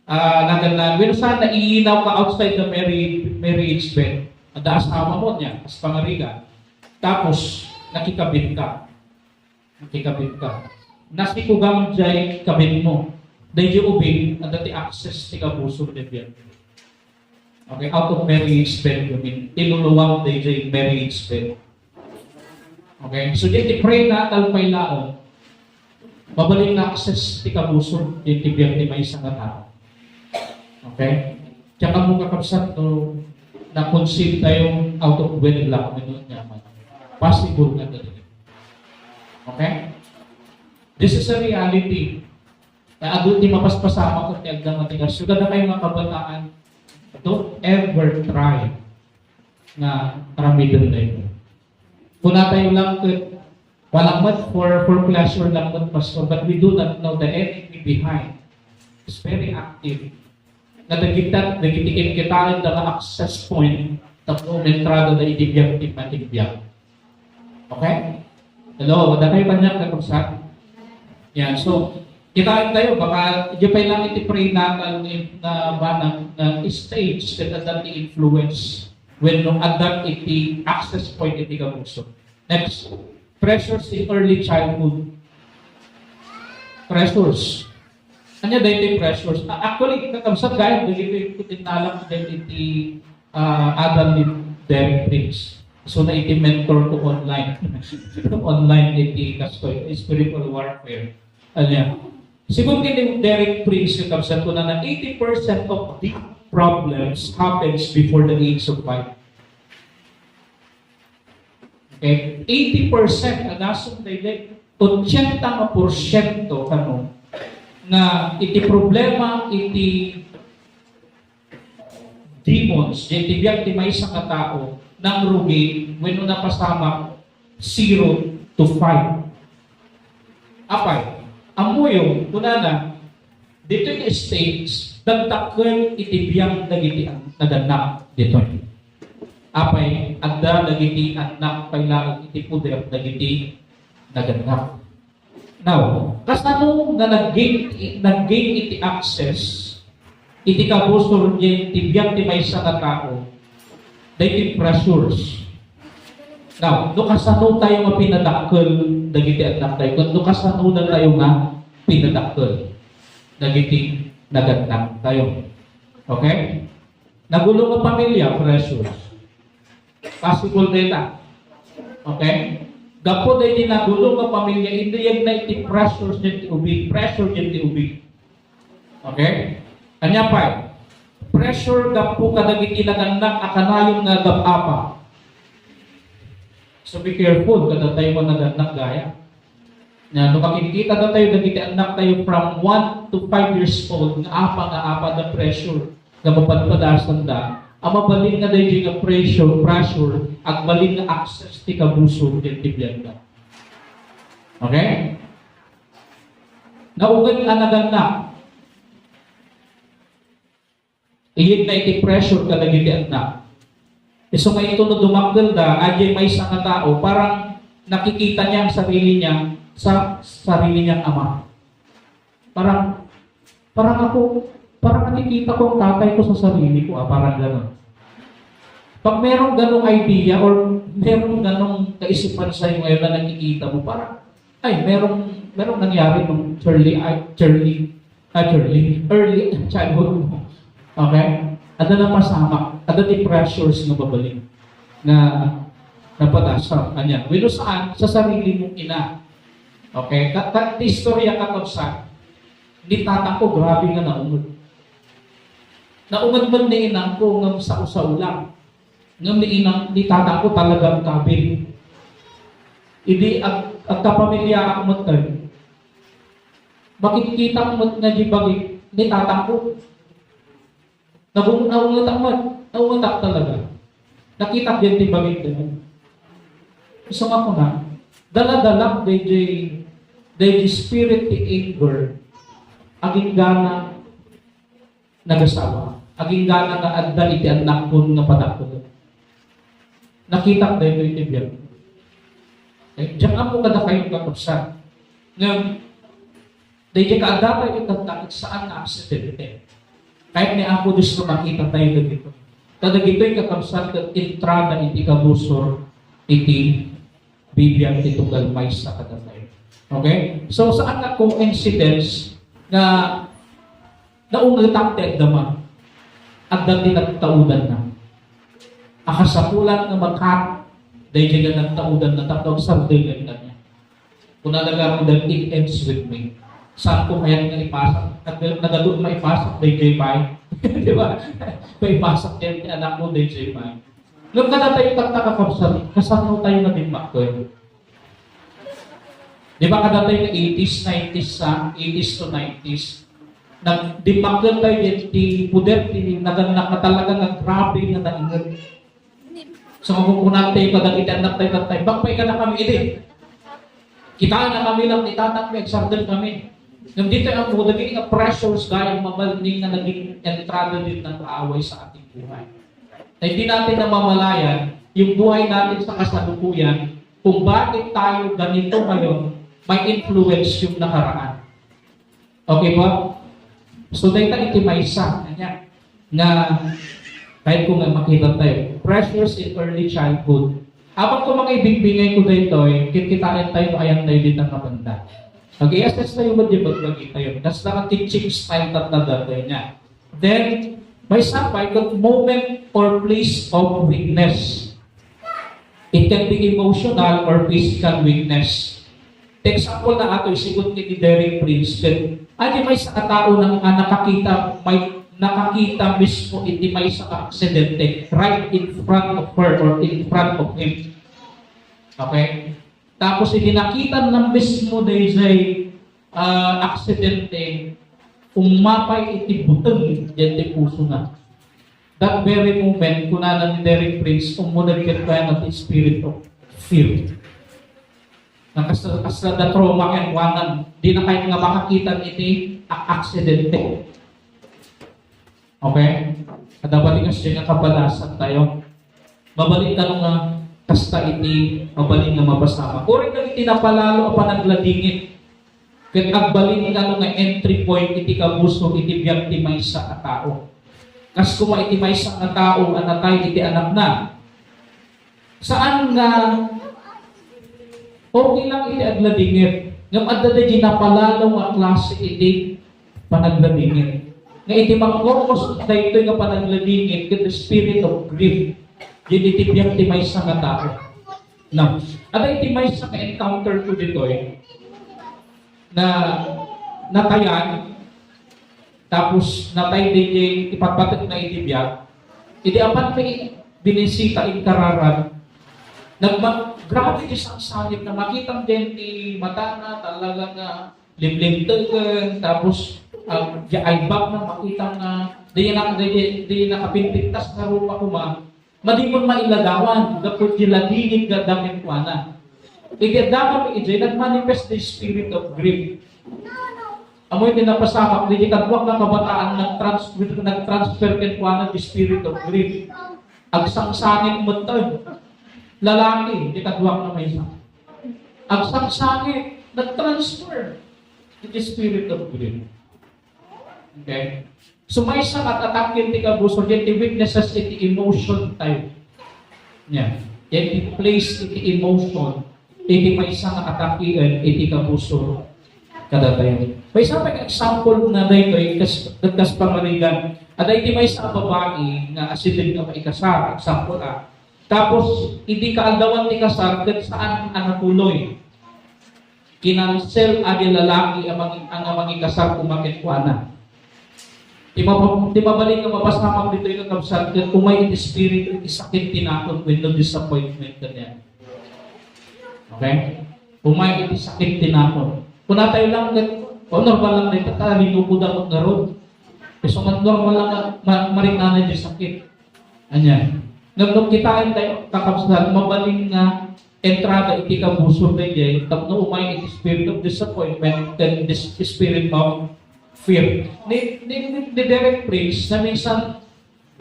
ah, naganna, wenno saan naiinaw ka outside the marriage, marriage bed. Adda asawa mo nia, kas pangarigan. Tapos, nakikabit ka. Nakikabit ka. Nasikugam diay kabit mo. Daydi ubing, adda ti access ti kabusor diay biag. Okay, out of marriage bed, I mean, tinuluwang daydi marriage bed. Okay, so diay ti prenatal pay laeng. Mabalin nga access ti kabusor, diay ti biag ti maysa nga tao. Okay? Diak ammo, kakabsat, no na-conceive tayo out of wedlock, wenno ania man. Possible nga daydi. Okay? This is a reality. Kaya adu ti mapaspasamak ket ti agdama ti kastoy. Kadakayo nga kabataan, don't ever try nga aramiden daytoy. Kunatayo lang ket, walang met for, for pleasure lang met, Pastor, but we do not know the enemy behind. It's very active. Nga dagita, dagiti kinkitaen da nga access point tapno umentrada da iti biag ti panagbiag. Okay? Hello, adda kayo kaniak, kakabsat? Yan, so, kitaen tayo, baka, di pa lang iti prenatal ni, na banag, na stage, ket adda ti influence wenno adda iti access point iti kabusor. Next, pressures in early childhood. Pressures. Ania daytoy pressures? A-, actually, kakabsat, gayam dagiti kutinnalang dagiti, ah, adal ni Derek Prince. So, na iti mentor ko online. Online iti kastoy, spiritual warfare. Ania? Sigun ken ni Derek Prince, kakabsat, kunana, eighty percent of the problems happens before the age of five. Okay? Eighty percent, agasem daydi, ochenta nga porsyento kano nga iti problema iti demons, diay ti biag ti maysa nga tao, nangrugi, wenno napasamak, zero to five. Apay, ammoyo, kunana, ditoy nga stage, nagdakkel iti biag dagiti an-, nagannak ditoy. Apay, adda dagiti annak pay laeng iti poder dagiti nagannak. Now, kasano nga nag-gain, nag-gain iti access iti kabusor diay ti biag ti maysa nga tao daytoy pressures? Now, no kasano tayo nga pinadakkel dagiti annak tayo, ken no kasano na tayo nga pinadakkel dagiti nagannak tayo. Okay? Nagulo nga pamilya, pressures. Possible dayta. Okay? Gapu daydi nagulo nga pamilya, indayag na iti pressures diay ti ubing, pressure diay ti ubing. Okay? Ania pay? Pressure gapu kadagiti nagannak a kanayon nga agap-apa. So be careful, kada tayo nga nagannak gaya. Nia, no makikita datayo dagiti annak tayo from one to five years old, nga apa nga apa da pressure, nga mapadpadasan da, a mabalin nga daydi nga pressure, pressure, agbalin nga access ti kabusor ken ti biagda. Okay? Naunget a nagannak. Iyegna iti pressure kadagiti annak. Isu nga ito no dumakkel da, adiay maysa nga tao, parang nakikita niya ang sarili niya sa sarili niyang ama. Parang, parang ako, parang nakikita ko ang tatay ko sa sarili ko, ah, parang gano'n. Pag merong ganong idea or merong ganong kaisipan sa'yo ngayon na nakikita mo, parang, ay, merong, merong nangyari nung early, ay, early, ah, early, early childhood mo. Okay? Ada na pasamak, ada ti pressures nga babalik nga napatasak. Anya, wino saan? Sa sarili mong ina. Okay? Kat, kat, ti istorya, kakabsat, ni tatang ko, grabe nga naunod. Naunod man ni inang ko, ngam sa usa lang. Ngam ni inang, ni tatang ko talagang kabil. Idi ag-, agkapamilyaak met, eh, makikita met nga di bagik ni tatang ko. Naung-, naungetak met, naungetak talaga. Nakitak din ti bagik din. Gusto nga ko na, dala-dalak dayjay, dayjay spirit ti anger, agingga nagasawa, agingga nga adda iti annakon nga padakkel. Nakitak daytoy ti biag. Eh, diak ammo kadakayo, kakabsat. Ngem, daydi kaadda tayo iti annakon, saan nga aksidente. Kayat ni Apo Dios nga makita tayo dagito. Ta dagitoy, kakabsat, ket entrada iti kabusor iti bibiag ti tunggal maysa kadatayo. Okay? So, saan nga coincidence nga naungetak ti agdama? Adda ti nagtaudanna. Akasapulan nga makat daydi nga nagtaudanna tapno agsardengek kaniak. Kuna laga ko that it ends with me. Saan ko kayat nga ipasak? Nag-, nagadu maipasak daydi pay. Di ba? Maipasak diay ti anakmo daydi pay. Ngem kadatayo tatta, kakabsat, kasano tayo nadimmakkel? Di ba kadatayo nga eighties, nineties, sa eighties to nineties, nagdimmakkel tayo diay ti puder ti nagannak nga talaga nga grabe nga nainget. So, makukunan tayo kadagiti annak tayo tattay, "Bakpay ka na kami idi. Kita na kami lang ni tatang, may agsardeng kami." Ngem ditoy ammo, dagiti nga pressures gayam mabalin nga naging entrada din ng kaaway sa ating buhay. Na hindi natin namamalayan, yung buhay natin sa kasalukuyan, kung bakit tayo ganito ngayon, may influence yung nakaraan. Okay po? So, dayta iti maysa, ania, nga, kahit ko nga makita tayo, pressures in early childhood. Habang ko mga ibingbingay ko daytoy, kikitaen tayo no ayan tayo dita nga banda. Mag-i-assess tayo, mag-i-, mag-i tayo. That's the teaching style that na datoy niya. Then, may sapay ket moment or place of weakness. It can be emotional or physical weakness. Ti example na ato, isigot ni Derek Prince, ket adi maysa a tao nang, a nakakita, may nakakita mismo iti maysa a aksidente right in front of her or in front of him. Okay? Tapos idi nakita na mismo dayjay, ah, aksidente, ummapay iti buteng diay ti pusona. That very moment, kunana ni Derek Prince, ummuneg kenkuana ti spirit of fear. Nga kas-, kasla da trauma kenkuana, di na kayat nga makakita iti ak-, aksidente. Okay? Adda pay ti kasdiay nga kabalasan tayo. Mabalin kano nga kasta iti mabalin nga mapasamak. Uray dagiti napalalo a panagladingit. Ket agbalin nga no nga entry point iti kabusor iti biag ti maysa a tao. Kas koma iti maysa nga tao a natay iti anakna. Saan nga okay lang iti agladingit, ngem adda daydi napalalo nga klase iti panagladingit. Nga iti mangkokos daytoy nga panagladingit ket the spirit of grief. Diay iti biag ti maysa nga tao. No. Adda iti maysa nga encounter ko ditoy na natayan, tapos natay daydi ipatpatekna iti biag. Idi apan may binisita inkararag, nagma-, grabe ti sangsangit na makitam din ti matana, talaga nga limlimteken, tapos, ah, di ay bag na makitam na, di na, di, di, di nakapinpintas na rupa kuma, madimon mailadawan, gapu ti ladingit nga adda kenkuana. Iti adda kami idiay, nagmanifest the spirit of grief. Amoy ti napasamak, di kaduak nga kabataan nagtransfer, nagtransfer kenkuana the spirit of grief. Agsangsangit metten. Lalaki, di kaduak nga maysa. Agsangsangit, nagtransfer the spirit of grief. Okay? So, maysa nga atake ti kabusor, diay ti weaknesses iti emotion tayo. Nia. Diay ti place iti emotion, iti maysa nga ataken iti kabusor kadatayo. Maysa pay nga example nga daytoy, kas, kas pangarigan. Adda iti maysa a babai nga asideg nga maikasar, example, ah. Tapos, idi kaaldawan ti kasar, ket saan a natuloy. Kinansel a di lalaki a mangi-, a nga mangikasar koma kenkuana. Ti mapa-, ti mabalin nga mapasamak ditoy, kakabsat, ket umay iti espiritu iti sakit ti nakon wenno disappointment kaniana. Okay? Umay iti sakit ti nakon. Kunatayo lang ket, "O, normal lang dayta, ta linukoda met ngarud." Isu nga normal lang nga ma-, mariknana diay sakit. Ania? Ngem no kitaentayo, kakabsat, mabalin nga entrada iti kabusor daydiay tapno umay iti spirit of disappointment and this spirit of fear. Ni, ni, ni, ni Derek Prince, na minsan,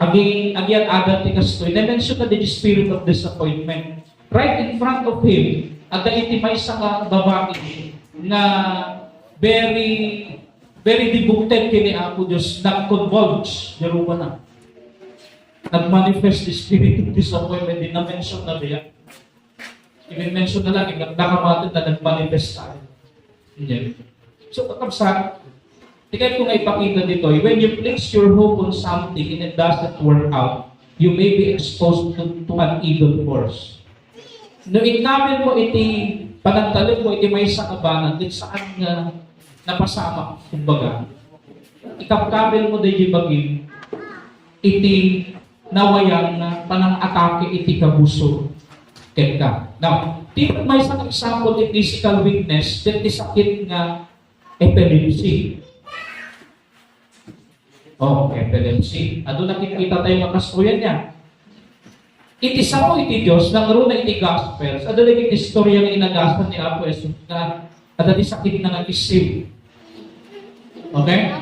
agi-, agyad-adat ti kastoy, na-mention na the spirit of disappointment. Right in front of him, adda iti maysa nga babai nga very, very devoted kini Apo Dios, nag-convulse, diay rupana. Nag-manifest the spirit of disappointment, di na-mention na diay. I-mention na lang, eh, nakamated na nagmanifest tayo. Amen. So, kakabsat, ti kayatko nga ipakita ditoy, when you place your hope on something and it doesn't work out, you may be exposed to, to an evil force. No, ikabil mo iti panagtalek mo iti maysa a banag, ket saan nga napasamak, kumbaga, ikabkabil mo daydi bagim, iti nawayang nga panang-atake iti kabusor kenka. Now, ti maysa nga example ti physical weakness, ket ti sakit nga epilepsy. Oh, epilepsy. Adu nakikita tayo nga kastoyan niya. Iti sao iti Dios, nangruna iti Gospels, adda dagiti istorya nga inagasan ni Apo Jesus nga adda ti sakit na nga kisiw. Okay?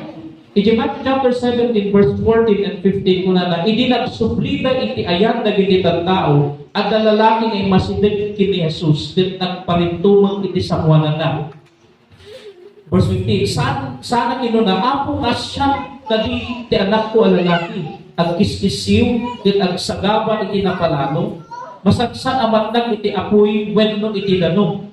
Iti Matthew chapter seventeen, verse fourteen and fifteen, kunana, "Idi nagsubli da iti ayan dagiti tattao, adda lalaki nga immasideg ken ni Jesus, ket nagparintumeng iti sangoananna." Verse fifteen, "Saan, saan a kinuna, 'Apo, naasian kadi ti anakko a lalaki, agkiskisiw ket agsagaba iti napalalo, masagsan a matnag iti apuy wenno iti danum?'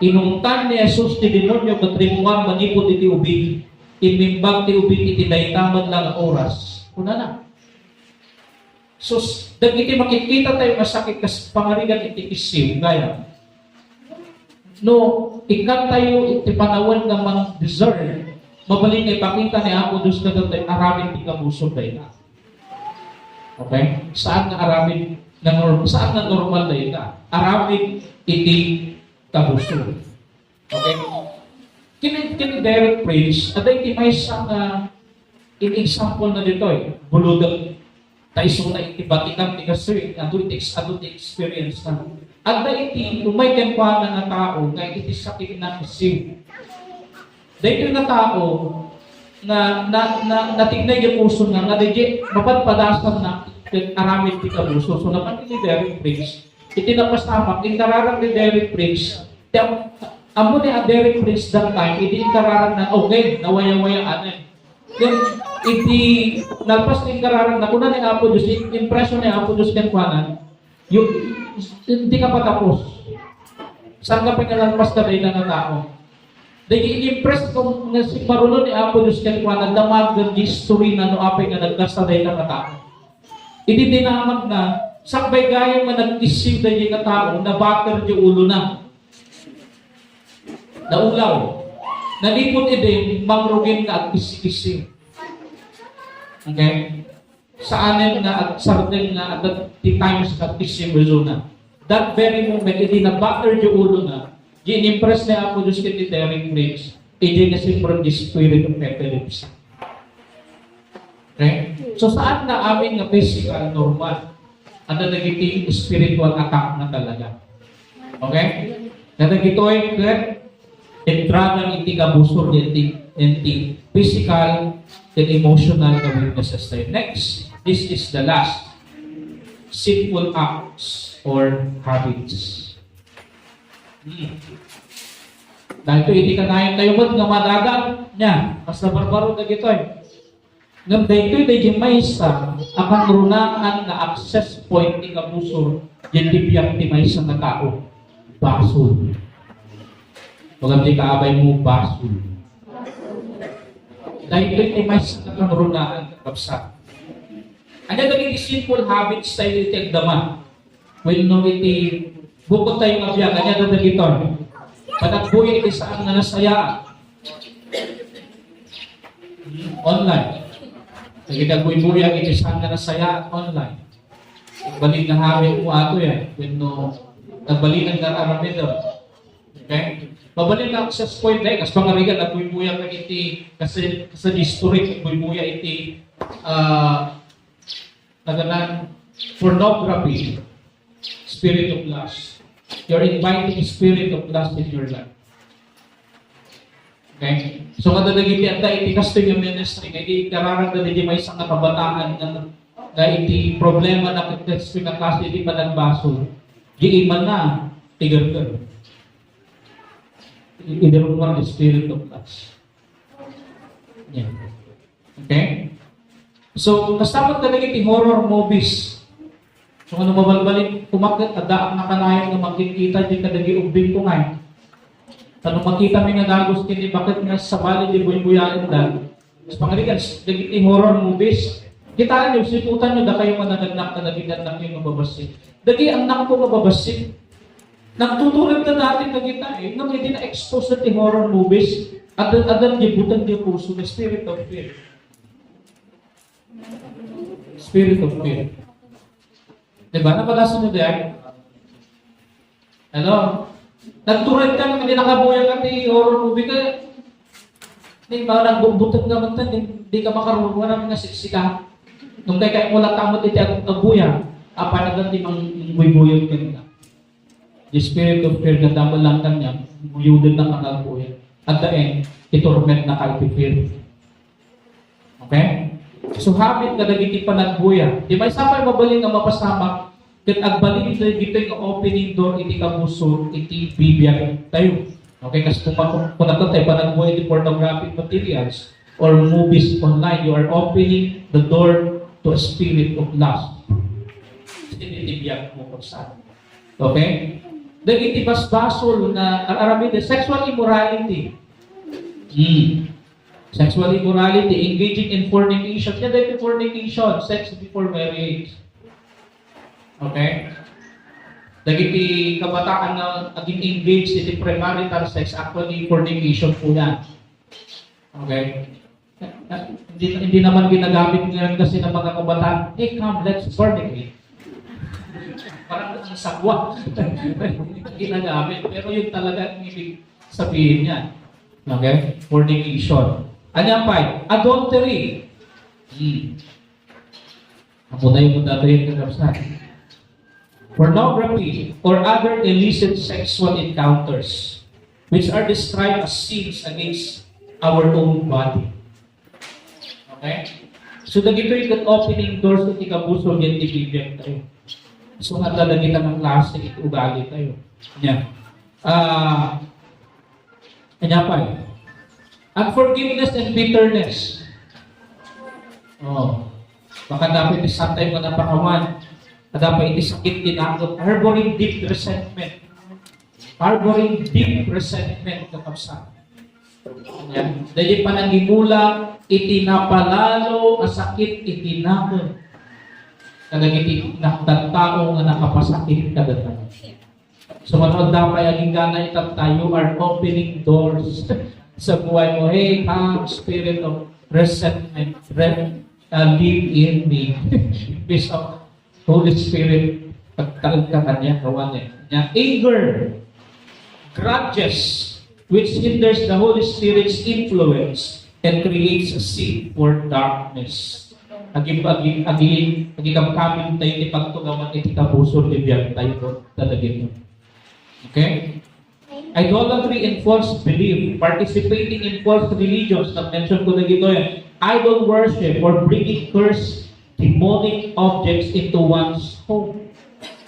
Inungtan ni Jesus ti demonio ket rimmuar manipud iti ubing. Immimbag ti ubing iti dayta met la nga oras." Kunana. Sus, dagiti makikita tayo nga sakit kas pangarigan iti kisiw, gayam. No, ikkan tayo iti panawen nga mang-discern, mabalin nga ipakita ni Apo Dios kadatayo aramid ti kabusor dayta. Okay? Saan nga aramid nga nor-, saan nga normal dayta? Aramid iti kabusor. Okay? Kini, kini Derek Prince, adda iti maysa nga in example na ditoy, bulodek. Ta isuna iti batikan ti kastoy, adu iti ex-, adu ti experience na. Adda iti umay kenkuana nga tao nga iti sakit na kisiw. Daytoy nga tao nga na, na, natikna iti puso na nga daydi mapadpadasan na ket aramid ti kabusor. So, napan ni Derek Prince, iti napasamak, inkararag ni Derek Prince, ti am-, Ammo ni a Derek Prince that time, idi inkararagna, okay, nawayawayaan eh. Then, idi nalpas ti inkararagna, kuna ni Apo Diyos, in-, impression ni Apo Diyos kenkuana, "Yu-, hindi ka patapos. Saan ka pinalagpas ka dayta nga tao?" Dagiti in-impress ko nga si parulo ni Apo Diyos kenkuana, damagen di istorina no apay nga nagkasta dayta nga tao. Idi dinamagna, sakbay gayam nga nagkissing daydi nga tao, nabater di ulona. Naulaw. Naliput idi, mangrugin nga agkissi-kissing. Okay? Saanen nga agsardeng nga adda ti times nga agkissi-kissing. That very moment, idi nabater di ulona, di in-impress ni Apo Diyos ken ni Derek Prince, idi nga siyempre di spirit of epilepsy. Okay? So, saan nga amin nga physical, normal? Adda dagiti spiritual attack na talaga. Okay? Nga dagitoy ket entrada iti kabusor, iti, iti physical and emotional nga weaknesses tayo. Next, this is the last. Sinful acts or habits. Hmm. Dahil iti kanayon tayo met nga madadag niya, mas nabarbaro dagitoy. Ngem daytoy daydi maysa a kangrunaan nga access point ti kabusor, diay biag ti maysa nga tao. Basol. Pagam ti kaabay mo, basol. Daytoy ti maysa nga kangrunaan, kakabsat. Ania dagiti sinful habits tayo iti agdama? Wenno iti bukod tayo nga biag, ania dagitoy? Panagbuya iti saan nga nasayaat. Online. Dagiti agbuybuya iti saan nga nasayaat online. Balin nga habit mo ato yan. Wenno, nagbalin nga aramid. Okay? Mabalin nga access point, eh, kas pangarigan, agbuybuya ka iti, kasi, kasi history, agbuybuya iti, ah, Naganan, pornography, spirit of lust. You're inviting spirit of lust in your life. Okay? So, kada dagiti adda iti kastoy nga ministry, nga iti kararag na di maysa nga kabataan nga, nga iti problema na ket kastoy nga klase iti panagbasol, di imanna ti gerger. Iti rumar spirit of lust. Yeah. Okay? So, kasta met kadagiti horror movies. So, ano mabalbalik, kumaket, adda ang nakanayon nga makikita di kadagi ubbing ko ngay. Ano makita mi nga dagus kini, bakit nga sabali di buybuyaen da? Mas pangarigan, dagiti horror movies. Kitaan nyo, siputan nyo, dakayo nga nagannak, kadagiti annak nyo nga babassit. Dagi annak ko nga babassit. Nagtutulag na natin na kita eh. Nang hindi na-expose na ti horror movies, at, at, at gibutan di puso, the spirit of fear. Spirit of fear. Diba? Napalasan mo diyan? Hello? Nagtured ka, hindi nakabuya ka ti horror movie ka. Di ba, nagbubutang ka man, di, di ka makarurungan nga siksika. Nung kay kay mula tamot iti ag-, agbuya, apa na ganti mang buybuyon ka nila. The spirit of fear na damel lang kanya, buyuden na kang agbuya. At the end, itorment na ka iti fear. Okay? So, habit kadagiti panagbuya. Di may sapay mabalin nga mapasamak, ket agbalin dagitoy nga opening door iti kabusor iti bibiag tayo. Okay, kas kung mak-, kung nagtatay panagbuya iti pornographic materials or movies online, you are opening the door to a spirit of lust. Iti biag mo kung saan. Okay? Dagiti basbasol nga ar-aramid, sexual immorality. Hmm. Sexual immorality, engaging in fornication. Kaya dito fornication, sex before marriage. Okay? Dagiti kabataan nga aging engaged iti premarital sex, actually fornication po yan. Okay? Hindi, hindi naman ginagamit ngayon kasi ng mga kabataan, "Hey, come, let's fornicate." Parang ang sagwa. Ginagamit. Pero yun talaga ang ibig sabihin niya. Okay? Fornication. Ano yan, pay? Adultery. Hmm. Ako na yung dati yung kakabsat. Pornography or other illicit sexual encounters, which are described as sins against our own body. Okay? So, dagitoy ket opening doors iti kabusor iti bibiag tayo. So, nga talaga kita ng klase iti ugali tayo. Yeah. Ah, Ania pay? Unforgiveness and bitterness. Oh. Baka dapat isang tayo nga napakawan. Dapat iti sakit tinakot. Harboring deep resentment. Harboring deep resentment, kakabsat. Yan. Dahil panangimula, iti napalalo a sakit iti nakem kadagiti naktattao nga nakapasakit kadatayo. So, mano adda pay agingga ita, you are opening doors sa buhay mo. Hey, come, spirit of resentment, re- uh, live in me. Peace of Holy Spirit, pagtaeng ka kaniak, awan eh. Nia, anger, grudges, which hinders the Holy Spirit's influence and creates a seed for darkness. Agi, agi, agi, agikabkabin tayo ti pagtugawan iti kabusor ti biag tayo kadagito. Okay? Idolatry and false belief, participating in false religions, na-mention ko dagitoy, idol worship, or bringing cursed demonic objects into one's home.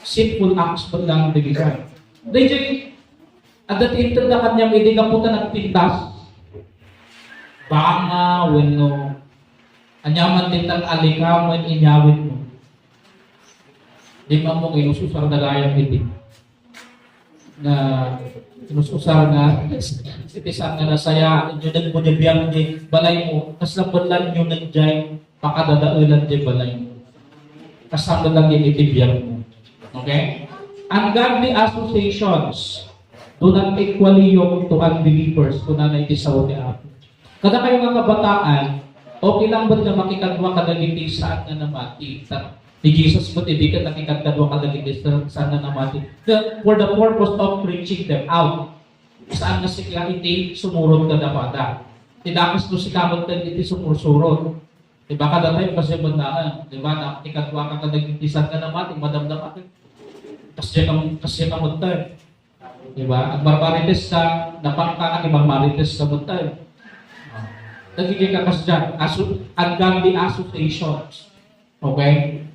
Sinful acts met lang dagitoy. Daytoy, adda ti inted a kaniam idi gapu ta nagpintas. Banga, wenno, aniaman ti nag-alika, wen inyawid mo. Di man mo kinus-usar na gayam iti. Na kinus-usar nga, iti saan nga nasaya, inyo nagbunyabiyang di balay mo, kas lang lang inyo nagdiay, pakadadaelan di balay mo. Kas lang lang iti biag mo. Okay? Ungodly associations do not equally yoke to unbelievers, kunana iti sao ti Apo. Kadakayo nga kabataan, okay lang bet nga makikadua kadagiti saan nga namati? Ta, ni Jesus met idi ket nakikadkadua kadagiti sa-, saan nga namati. The, for the purpose of reaching them out. Saan nga sika iti sumurot kadakuada. Ti dakes no sika met ken iti sumursurot. Di ba, kadatayo kasi met naan, di ba, nakikadua ka kadagiti saan nga namati, madamdama ka. Kasdiay ka, kasdiay ka met tayo. Di ba? Agmarmarites ka, napangka, agmarmarites ka met tayo. Dagiti kakasdiay, aso-, ungodly associations. Okay?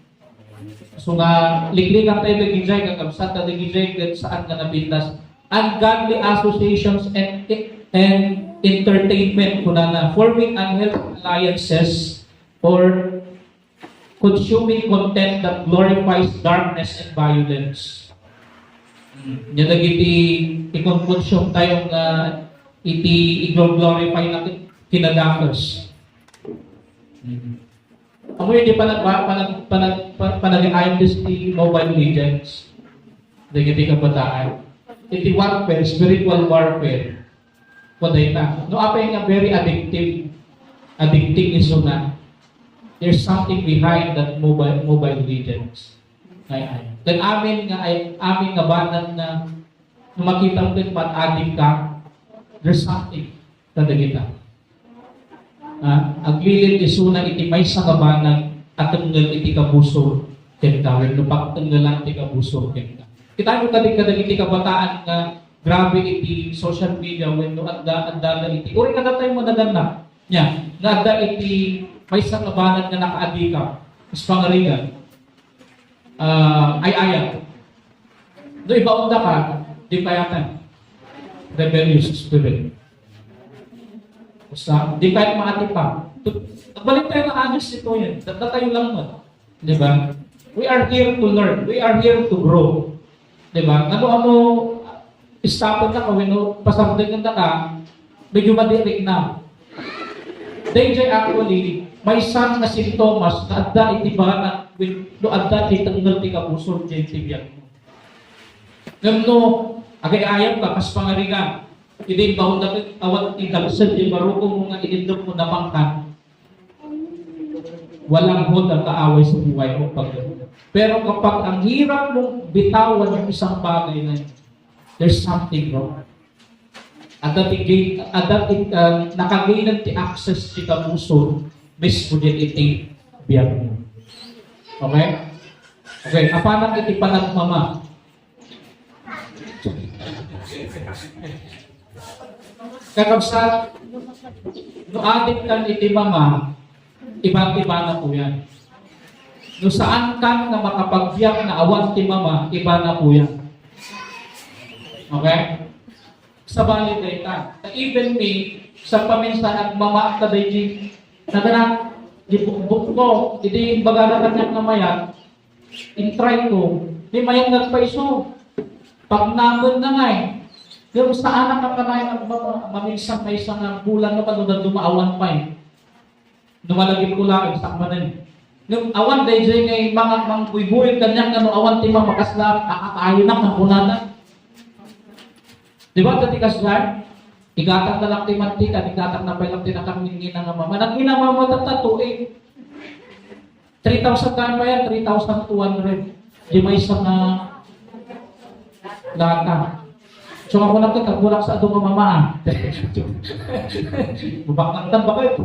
So nga, liklikan tayo dagiti kakabsat, dagiti ket saan nga napintas. Ungodly associations and, and entertainment, kunana, forming unhealthy alliances or consuming content that glorifies darkness and violence. Hmm. Nia dagiti ikonconsume tayo nga iti i-glorify natin kinadakes. Hmm. Amoy di panag-, panag-, panag-, panag-, panag-ayam ti Mobile Legends. Dagiti kabataan. Iti warfare, spiritual warfare. Kuan dayta. No, apay nga very addictive. Addicting isuna. There's something behind that Mobile, Mobile Legends. Ay, ay. Then amin nga, ay, amin nga banag nga, nga makita mo ket man-addict ka, there's something kadagita. Ah, aglilid isuna iti maysa nga banag a tengngel iti kabusor kenka, wenno pagtengngelan ti kabusor kenka. Kitayo kadi kadagiti kabataan nga grabe iti social media wenno adda, adda iti, uray kadatayo managanna. Nia, nga adda iti maysa nga banag nga nakaadikam, kas pangarigan, ah, ay-ayat. No, ibaon da ka, di kayatan. Rebellious spirit. Basta, di kayat maatipan. Tut-, balik tayo na honest ito yan. Datna tayo lang mo. Di ba? We are here to learn. We are here to grow. Di ba? Ano-ano, stop na ka, wenno, pasardengan na ka, medyo madirik na. Dayjay actually, maysa nga sintomas nga adda iti banag, no adda ti tengngel ti kabusor, diay ti biag mo. Ngem no, agay-ayam ka, kas pangarigan, idi imbaon da ket awan ti dagsen ti baruko mo nga inindem mo napangkan, walang hood ang kaaway sa buhay mo pag. Pero kapag ang hirap mong bitawan yung isang bagay na yun, there's something wrong. Adda ti gate, adda ti, ah, nakagainan ti access ti kabusor mismo diay iti biag mo. Okay? Okay, apanak iti panagmama. Kakabsat, no adik kan iti mama, iba-iba na po yan. No saan kan nga makapagbiag na awan ti mama, iba na po yan. Okay? Sabali dayta. Ta even me, sa paminsan agmamaak ta daydi. Nagana, di bukbok ko, idi imbagada kaniak nga mayat, intry ko, di mayat nga agpaiso. Pagnamen na ngay, ngem saanak a kanay nga agmama-, maminsan maysa nga bulan no kano na dumaawan pay. No malagip ko laeng, sakmanen. Ngem awan daydiay nga mga mangbuybuyog kaniak nga no awan ti mamakasla, kakatayenak nga kunana. Di ba, dati kasla? Igatang na lang ti mantika, igatang na pay lang ti nakangingina nga mama. Nangina mama tatta, two eight. Three thousand tayo pa yan, three thousand two hundred. Di may isa na lata. So, ako lang ito, tagulak sa adu nga mama. Bubaknang tan ba kayo?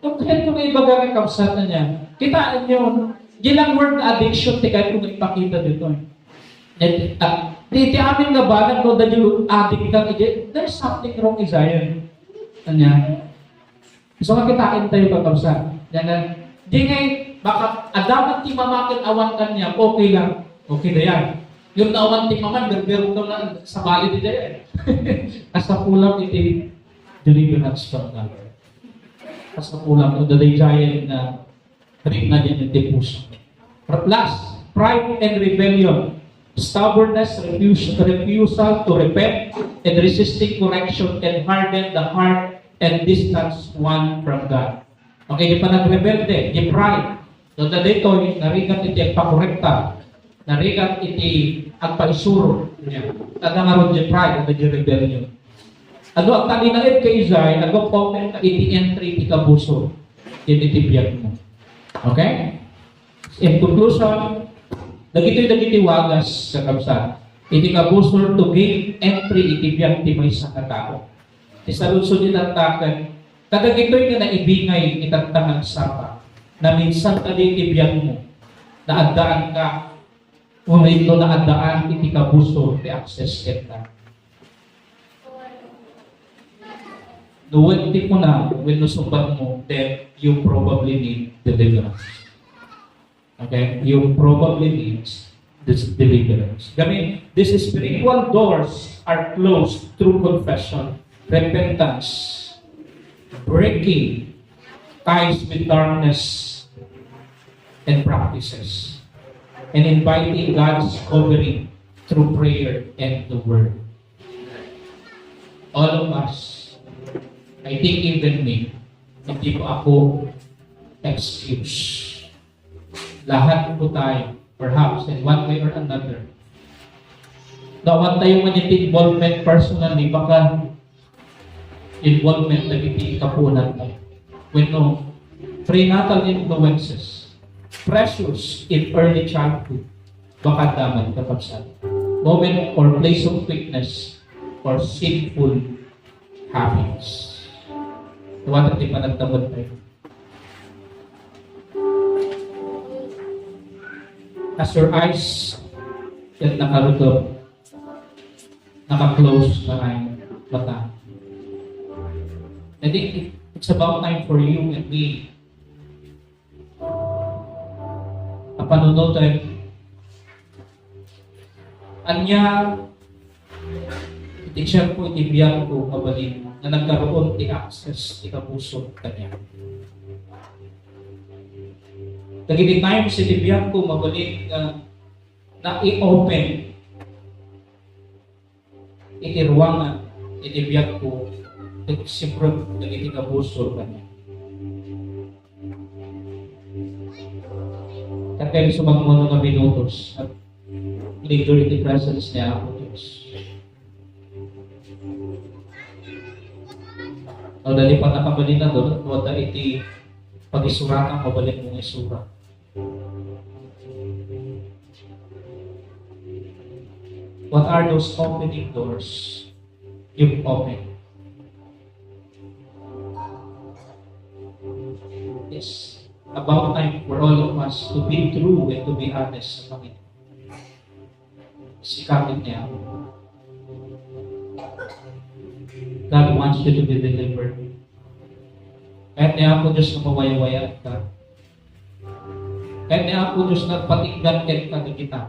Kung kaya ito nga ibaga ng kabsat na niya, kitaan nyo, di lang word na addiction, ti kayo kung ipakita dito eh. Di, ah, di, di amin nga balag, no, da di addict ka, di, there's something wrong, Zion. Anya? So, makitain tayo, kakabsat. Yan na, di ngay, baka adaman ti mamakin awan kanya, okay lang. Okay na yan. Yung naawan ti maman, berbero ka na, sabali di yan. Kasapulam iti deliverance from the Lord. Kasapulam, no, the giant na Rinna diay iti puso. Last, pride and rebellion. Stubbornness, refus-, refusal to repent, and resisting correction can harden the heart and distance one from God. Okay, di pa nagrebelde, di pride. So, daytoy, narigat iti agpakorekta. Narigat iti agpaisuro. Adda ngarud di pride, adda di rebellion. Adu agtalinaed ka, Isay, adu open ka iti entry iti kabusor. Iti biag mo. Okay? In conclusion, dagitoy dagiti wagas, kakabsat, iti kabusor to gain entry iti biag ti maysa nga tao. Ti saludsod iti tattaken, kadagitoy nga naibingay iti tattang agsapa, naminsan kadi iti biag mo, naaddaanka, wenno naaddaan iti kabusor ti access kenta. No wen ti kuna, wenno sungbat mo, then you probably need deliverance. Okay? You probably need this deliverance. I mean, these spiritual doors are closed through confession, repentance, breaking ties with darkness and practices, and inviting God's covering through prayer and the word. All of us, I think even me, hindi po ako excuse. Lahat po tayo, perhaps in one way or another, nawan tayo man yung involvement personally, baka involvement dagiti kapuonan tayo. Wenno, prenatal influences, pressures in early childhood, baka adda man, kakabsat, moment or place of weakness or sinful habits. Tuwata ti panagtamod tayo. As your eyes get nakarutob, naka-close na ang mata. I think it's about time for you and me a panunoten. Ania, iti tiempo iti biag ko, mabalin nga nagkaroon ti access ti kabusor kaniak. Dagiti times iti biag ko, mabalin nga nai-open iti ruangan iti biag ko, ket siyempre dagiti kabusor kaniak. Katay sumagmamano nga minutos at linger iti presence ni Apo Dios. No, dali pa nakabalin na doon, no, adda iti pagisuratang mabalin mong isura. What are those opening doors you've opened? It's about time for all of us to be true and to be honest sa Panginoon. Sikapin niya. God wants you to be delivered. Kahit ni Apo Diyos na mawayawayaan ka. Kahit ni Apo Diyos na patikgan ka, kita.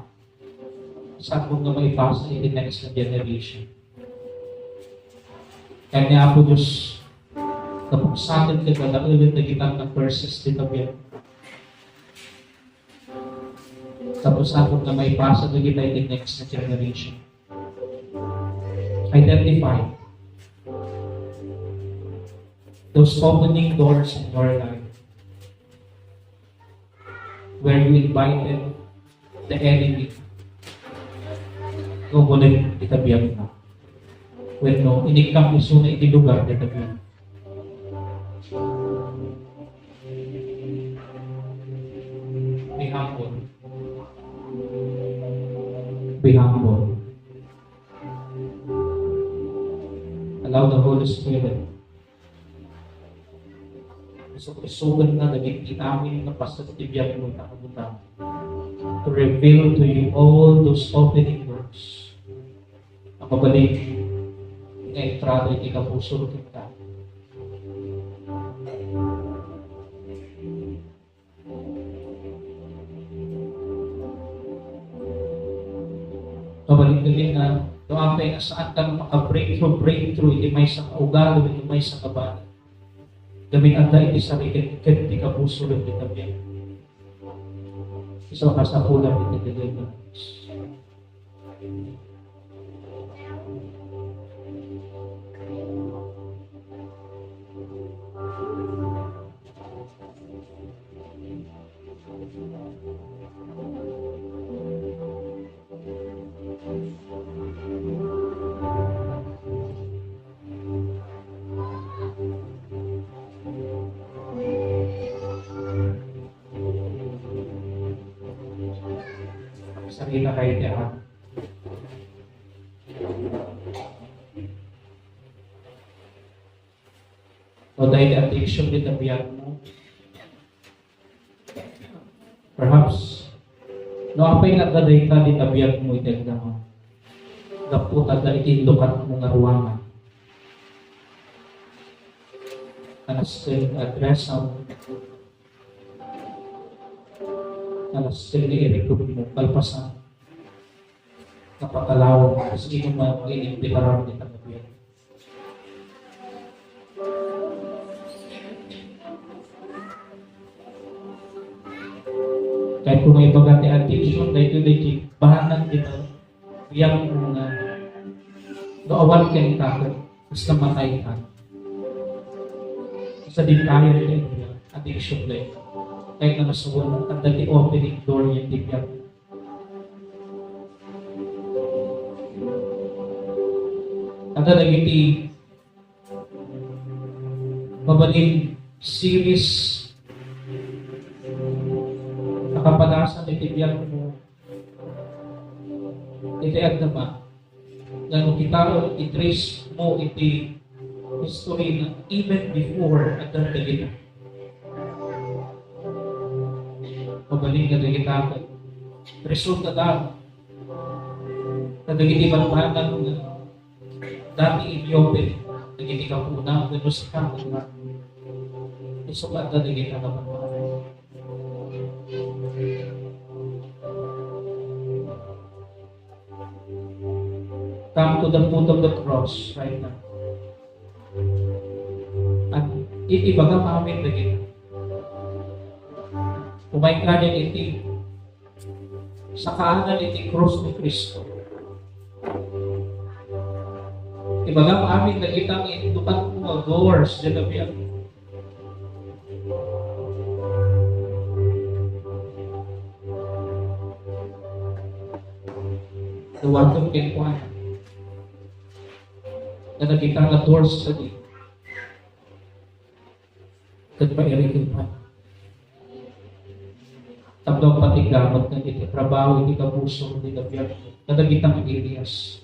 Saan mo nga maipasa in the next generation? Ken ni Apo Dios, napuksaten ken dadaelen dagita nga curses dita biag. Tapos apo nga maipasa dagita iti next na generation. Identify those opening doors in your life where you invited the enemy. No, bulig ita biag mo. Wenno, inikkam isuna iti lugar dita biag. Be humble. Be humble. Allow the Holy Spirit. Isu-, isuganna dagiti amin nga paset ti biag mo ita kabutang. To reveal to you all those opening doors. Ang mabalin nga entrada iti kapuso ken ka. Mabalin nga, no apay nga saan ka maka-breakthrough, breakthrough iti maysa nga ugali, iti maysa nga bana. Gamin adda iti sariged ken ti kapuso iti tabian. Isu a kasapulan iti deliverance. Sarita kayo ti anak. No, dahil addiction din ang biyak mo. Perhaps, no, apay nga adda dayta din ang biyak mo iti agdama. Gapu ta adda iti lukat mo nga ruangan. Anas ken address mo. Alas ken ni Eric Rubino, kalpasan. Napatalaw, sino man ang inimbitaran ni Panginoon. Kahit kung may baga ti addiction, dahil ito may bahanan dito, yang mga no awan kang takot. Basta matay ka. Sa di tayo din, addiction din. Kahit na masuwal, ang dati opening door niya, di ka. At dagiti mabalin series, nakapanasan iti biag mo, iti agdama, nga no kita i-trace mo iti history na even before addan dagita. Mabalin nga dagita, resulta da, na dagiti bambanag nga dati inyopen, dagiti kapuna, wenno sika, nga isu nga adda dagita nga bambanag. Come to the foot of the cross right now. At i-, ibagam amin dagiti. Umay ka din iti sakaanan iti krus ni Cristo. Ibagam amin dagitang indukan mo nga doors, dyan na biyan. Dawaton kenkuana. Nga nagita nga doors sa di. Ket mairiken pa. Tapno pati gamit na iti trabaho, iti kapuso, iti kabiag. Kadagitang areas.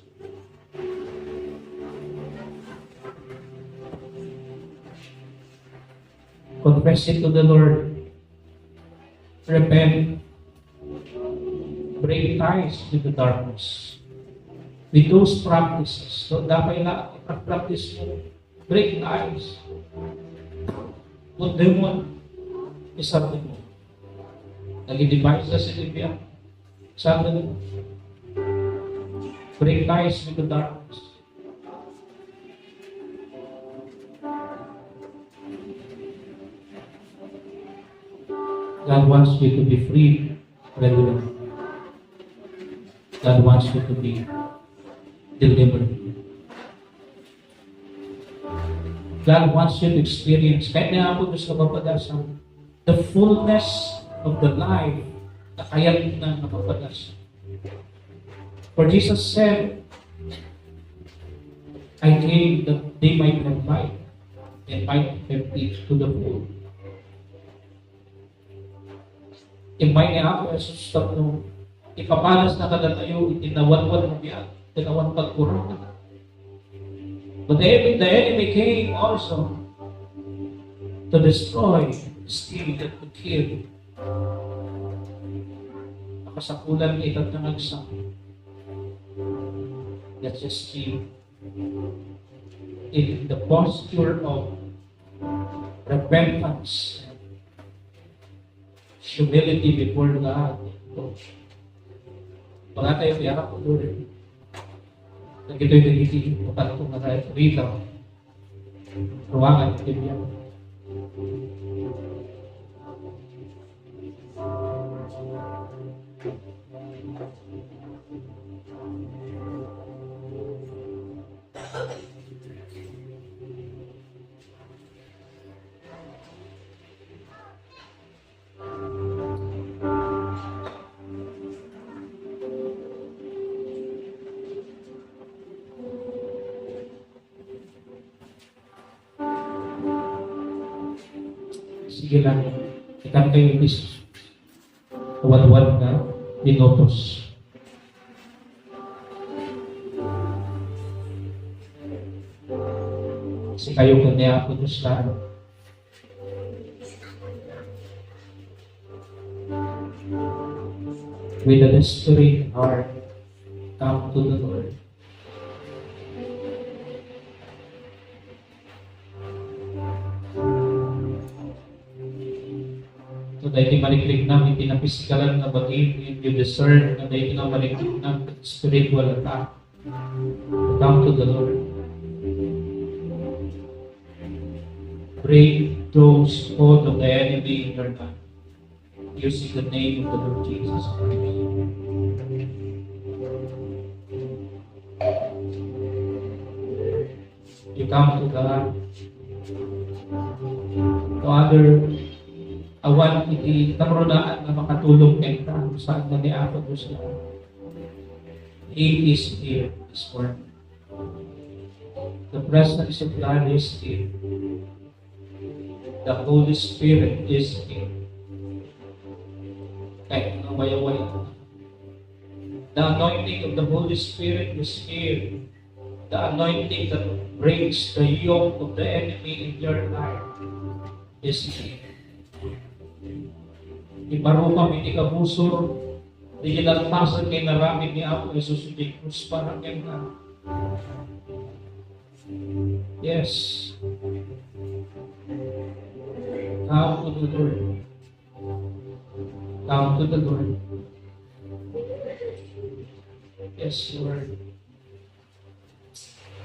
Confess it to the Lord. Repent. Break ties with the darkness. With those practices. So, dapat na i-practice mo. Break ties. Put them on. Isardi mo. Naging devices sa Biblia. Isardi mo. Break ties with the darkness. God wants you to be free, brethren. God wants you to be delivered. God wants you to experience, kayat ni Apo Diyos nga mapadasam, the fullness of the life na kayatna nga mapadasam. For Jesus said, "I came that they might have life, and might have it to the full." Immay ni Apo Jesus tapno ipapadasna kadatayo iti nawanwan nga biag, iti nawan pagkurang. But the, the enemy came also to destroy, steal, and to kill. Nakasapulan nga ita't nga nagsang. Let's just be in the posture of repentance, humility before God. Pangatayo ti anak ko, Lord. Dagitoy dagiti mapanto nga rita. Ruangan iti biag. Sige lang, ikan kayo, please. Wadwad nga minutos. Sikayo ken ni Apo Dios laeng. With a desperate heart, come to the Lord. So, daytoy mariknam iti napisikalan nga bagim, you discern nga daytoy nga mariknam spiritual attack. Come to the Lord. Break those hold of the enemy in your life. Using the name of the Lord Jesus Christ. You come to God. To other, awan iti tarunaan nga makatulong kenka, saan na ni Apo Dios na. He is here this morning. The presence of God is here. The Holy Spirit is here. Kahit anong wayawaya. The anointing of the Holy Spirit is here. The anointing that breaks the yoke of the enemy in your life is here. Iparukam iti kabusor, di kinalpasan nga inaramid ni Apo Jesus iti krus para kenka. Yes. Come to the Lord. Come to the Lord. Yes, Lord.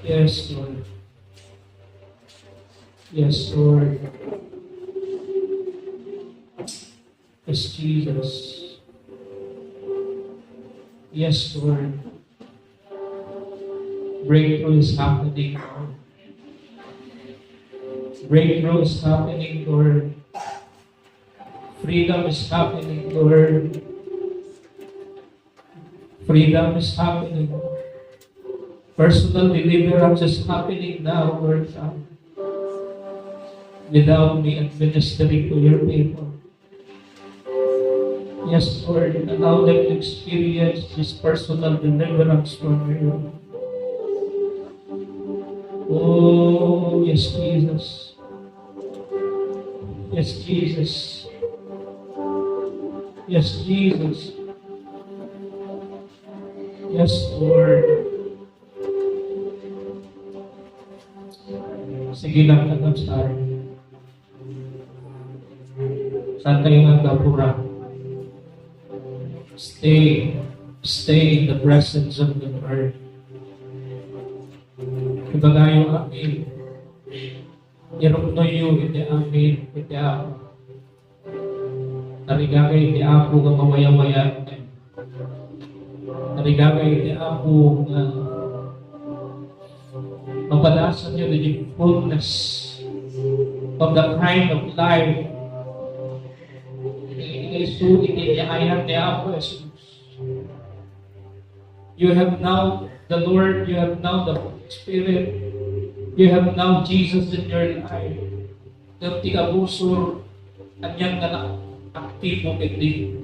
Yes, Lord. Yes, Lord. Yes, Jesus. Yes, Lord. Breakthrough is happening, Lord. Breakthrough is happening, Lord. Freedom is happening, Lord. Freedom is happening. Personal deliverance is happening now, Lord God. Without me administering to your people. Yes, Lord, allow them to experience this personal deliverance from you. Oh, yes, Jesus. Yes, Jesus. Yes, Jesus. Yes, Lord. Sige lang, tayo. Saan kayo nga gapura? Stay. Stay in the presence of the Lord. Ibagayo amin. Iruknoyo iti amin, iti amin. Tarigagay ti Apo nga mawayawaya. Tarigagay ti Apo nga mapadasanyo dagiti fullness of the kind of life nga isu iti ayat ni Apo Jesus. You have now the Lord, you have now the Holy Spirit, you have now Jesus in your life. Ngem ti kabusor, anian nga naaktibo ket di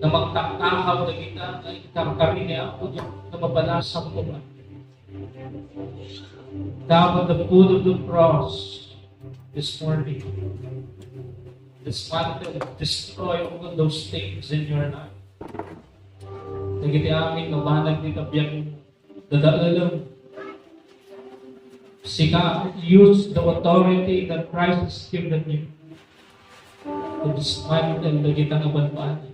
na magtaktakam dagita nga inkarkari ni Apo Dios nga mabalasan ko man. Come at the foot of the cross this morning. Dismantle, destroy all those things in your life. Dagiti amin nga banag ti tabiag dadaelem. Sika, use the authority that Christ has given you to dismantle dagita nga banbanag.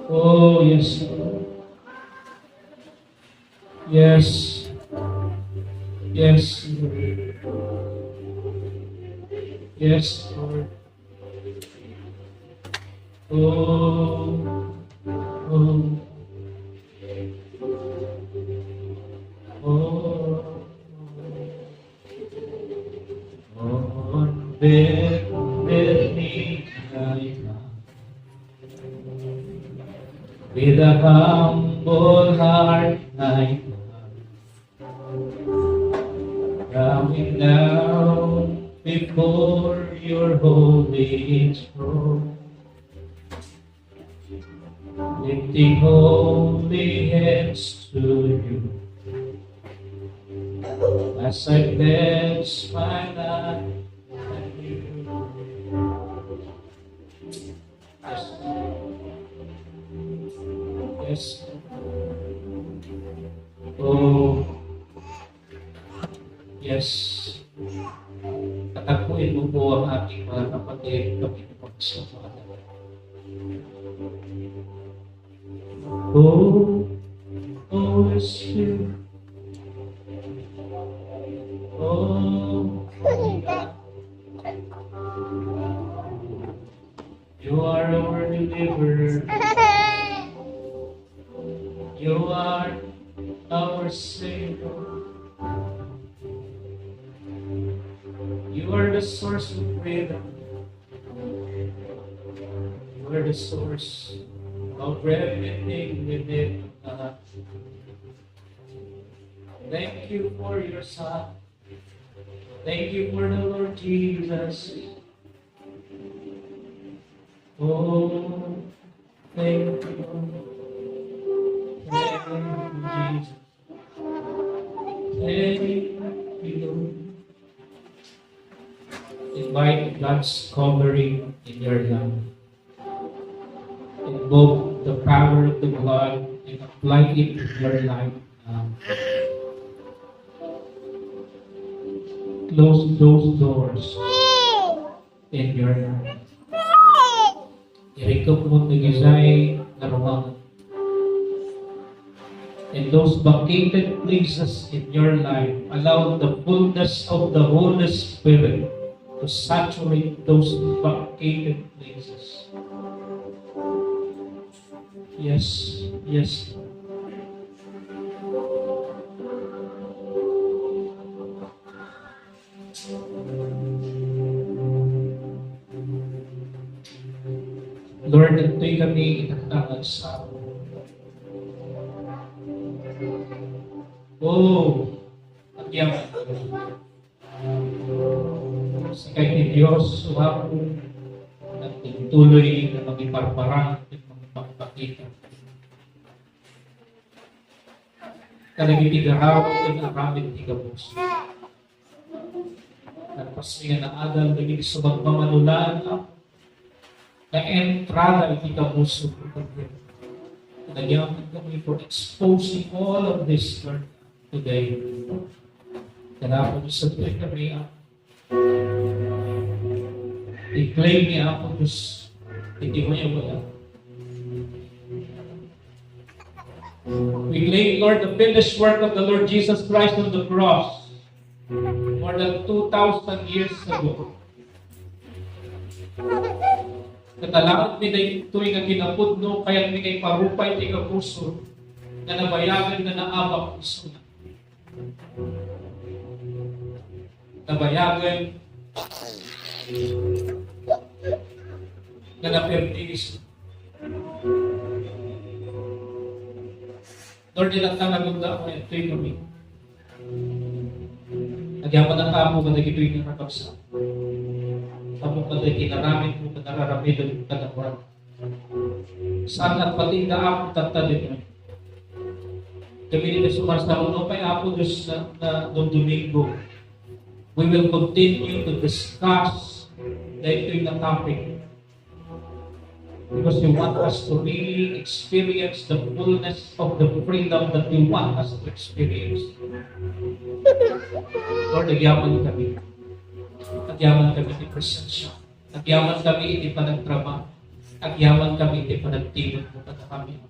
Oh, yes, Lord. Yes. Yes, Lord. Yes, Lord. Oh, oh, oh, oh. With a humble heart I come, bowing down before your holy throne. Lifting holy hands to you as I pledge my life to you. Yes. Yes. Oh. Yes. Tatapuin mo po ang ating mga kapatid, kapatid. Oh, Holy Spirit. Oh, you are our deliverer. You are our Savior. You are the source of freedom. You are the source of everything we need, God. Thank you for your Son. Thank you for the Lord Jesus. Oh, thank you. Thank you, Jesus. Thank you, Lord. Invite God's covering in your life. Invoke the power of the blood and apply it in your life now. Close those doors in your life. Irikep mo dagiti narungang. In those vacated places in your life, allow the fullness of the Holy Spirit to saturate those vacated places. Yes, yes. Lord, adtoy kami itatta nga agsao. Oh, agyamankami. Sika ti Dios, Apo, nga agtutuloy nga mangiparparang ken mangipakpakita kadagiti garaw ken aramid ti gabus. Nagpasmi nga naadal dagiti sumagmamano laeng, Apo, nga entrada iti kabusor. Nagyaman kami for exposing all of this, Lord, today. Kanapo, Diyos, adtoy kami, Apo. I-claim ni Apo Diyos iti wayawaya. We claim, Lord, the finished work of the Lord Jesus Christ on the cross more than two thousand years ago. Katalaanmi daytoy nga kinapudno, kayatmi nga iparupay ti kapuso nga nabayagen nga naabak isuna. Nabayagen nga naperdi isuna. Lord, ilanta nga gunda, ay, itoy kami. Agyamanak, Apo, kadagitoy nga kakabsat. Apo, kadagitoy nga aramid mo, kadagitoy nga aramid mo, kadagitoy. Saan at pati nga, Apo, tatta din. Kami dito sumasaruno kay Apo Diyos na, na nung Domingo. We will continue to discuss daytoy nga topic. Because you want us to really experience the fullness of the freedom that you want us to experience. Lord, agyaman kami. Agyaman kami ti presensya. Agyaman kami iti panagtrabaho. Agyaman kami iti panagtimon mo kadakami.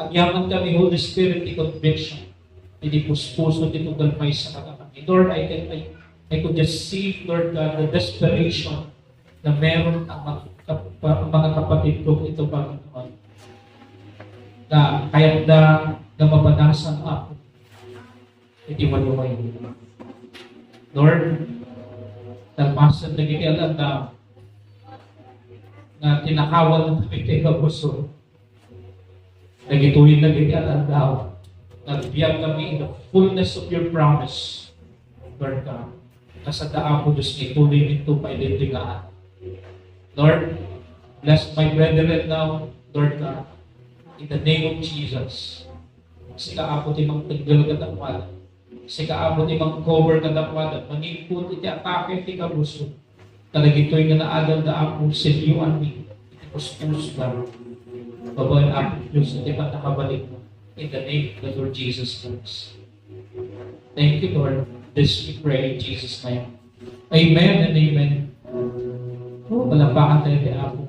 Agyaman kami, Holy Spirit, ti conviction. Iti puspuso ti tugal maysa kadakami. Lord, I can, I, I could just see, Lord God, the desperation na meron ang mga kap-, mga kapatid ko ito, Panginoon, na kayatda nga mabanasan ako iti wayway. Lord, kalpasan dagiti aldaw nga tinakawan na kami ti kapuso. Dagitoy dagiti aldaw, nagbiag kami in the fullness of your promise, Lord God. Kasada, Apo Dios, nga ituloy mi ito pay ditoy nga adlaw. Lord, bless my brethren now, Lord God. In the name of Jesus. Sika, Apo, ti mangtengngel kadakuada. Sika, Apo, ti mang-cover kadakuada. Mangipon iti atake ti kabuso. Kadagitoy nga naadalda, Apo, sinioanmi iti puspusoda. Babaen, Apo Dios, iti pannakabalik mo. In the name of the Lord Jesus Christ. Thank you, Lord. This we pray in Jesus' name. Amen and amen. Oh, palakpakan tayo kay Apo.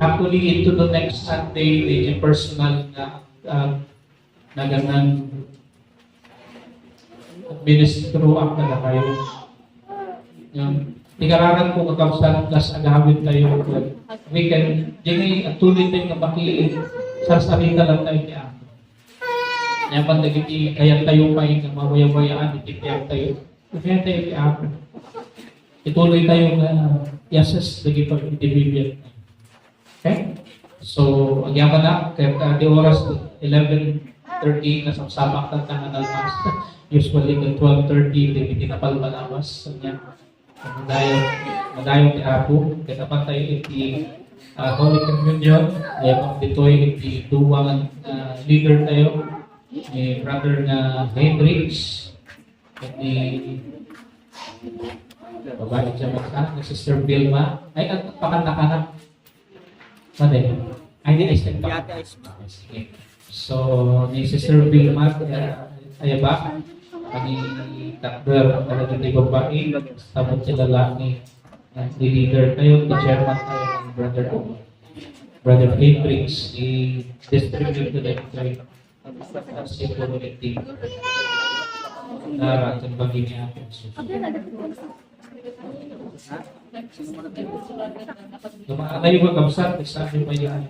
Actually, into the next Sunday, may personal na, uh, na ganang ministro-ak kadakayo. Yung, tigararan ko, kakabsat, kas agawid tayo. We can, dini, atuloy tayo nga maki-, sarsarita lang tayo kay Apo. Nyaman dagiti kayat tayo pay nga mawayawayaan iti kayat tayo. Kaya tayo ti Apo. Ituloy tayo nga i-assess dagiti pag-individual. Okay? So, agyamanak, ket, ah, di oras eleven thirty, nasapsamak ta nga nalpas. Usually, ket twelve thirty, dagiti napalpalawas. So, nya, Madayon, madayon ti Apo, ket apan tayo iti, ah, Holy Communion, ay apan ditoy iti duwa nga, ah, leader tayo, ni Brother nga Hendrix, ket ni babae siya magka, ni Sister Vilma. Ay, at pakanta ka na. Madi. Ay, di, ay, step back. Yate, ay, step back. Sige. So, ni Sister Vilma, eh, Ayaba, ni Takder, ang talaga ni babae, tapos si lalaki, ang leader tayo, ni chairman tayo, ni Brother, Brother Hendrix, i-distribute to them, tayo. Tapos yung community. Nara, ang bagay niya. Tumaanay mo, kabsat, sabi pa yan.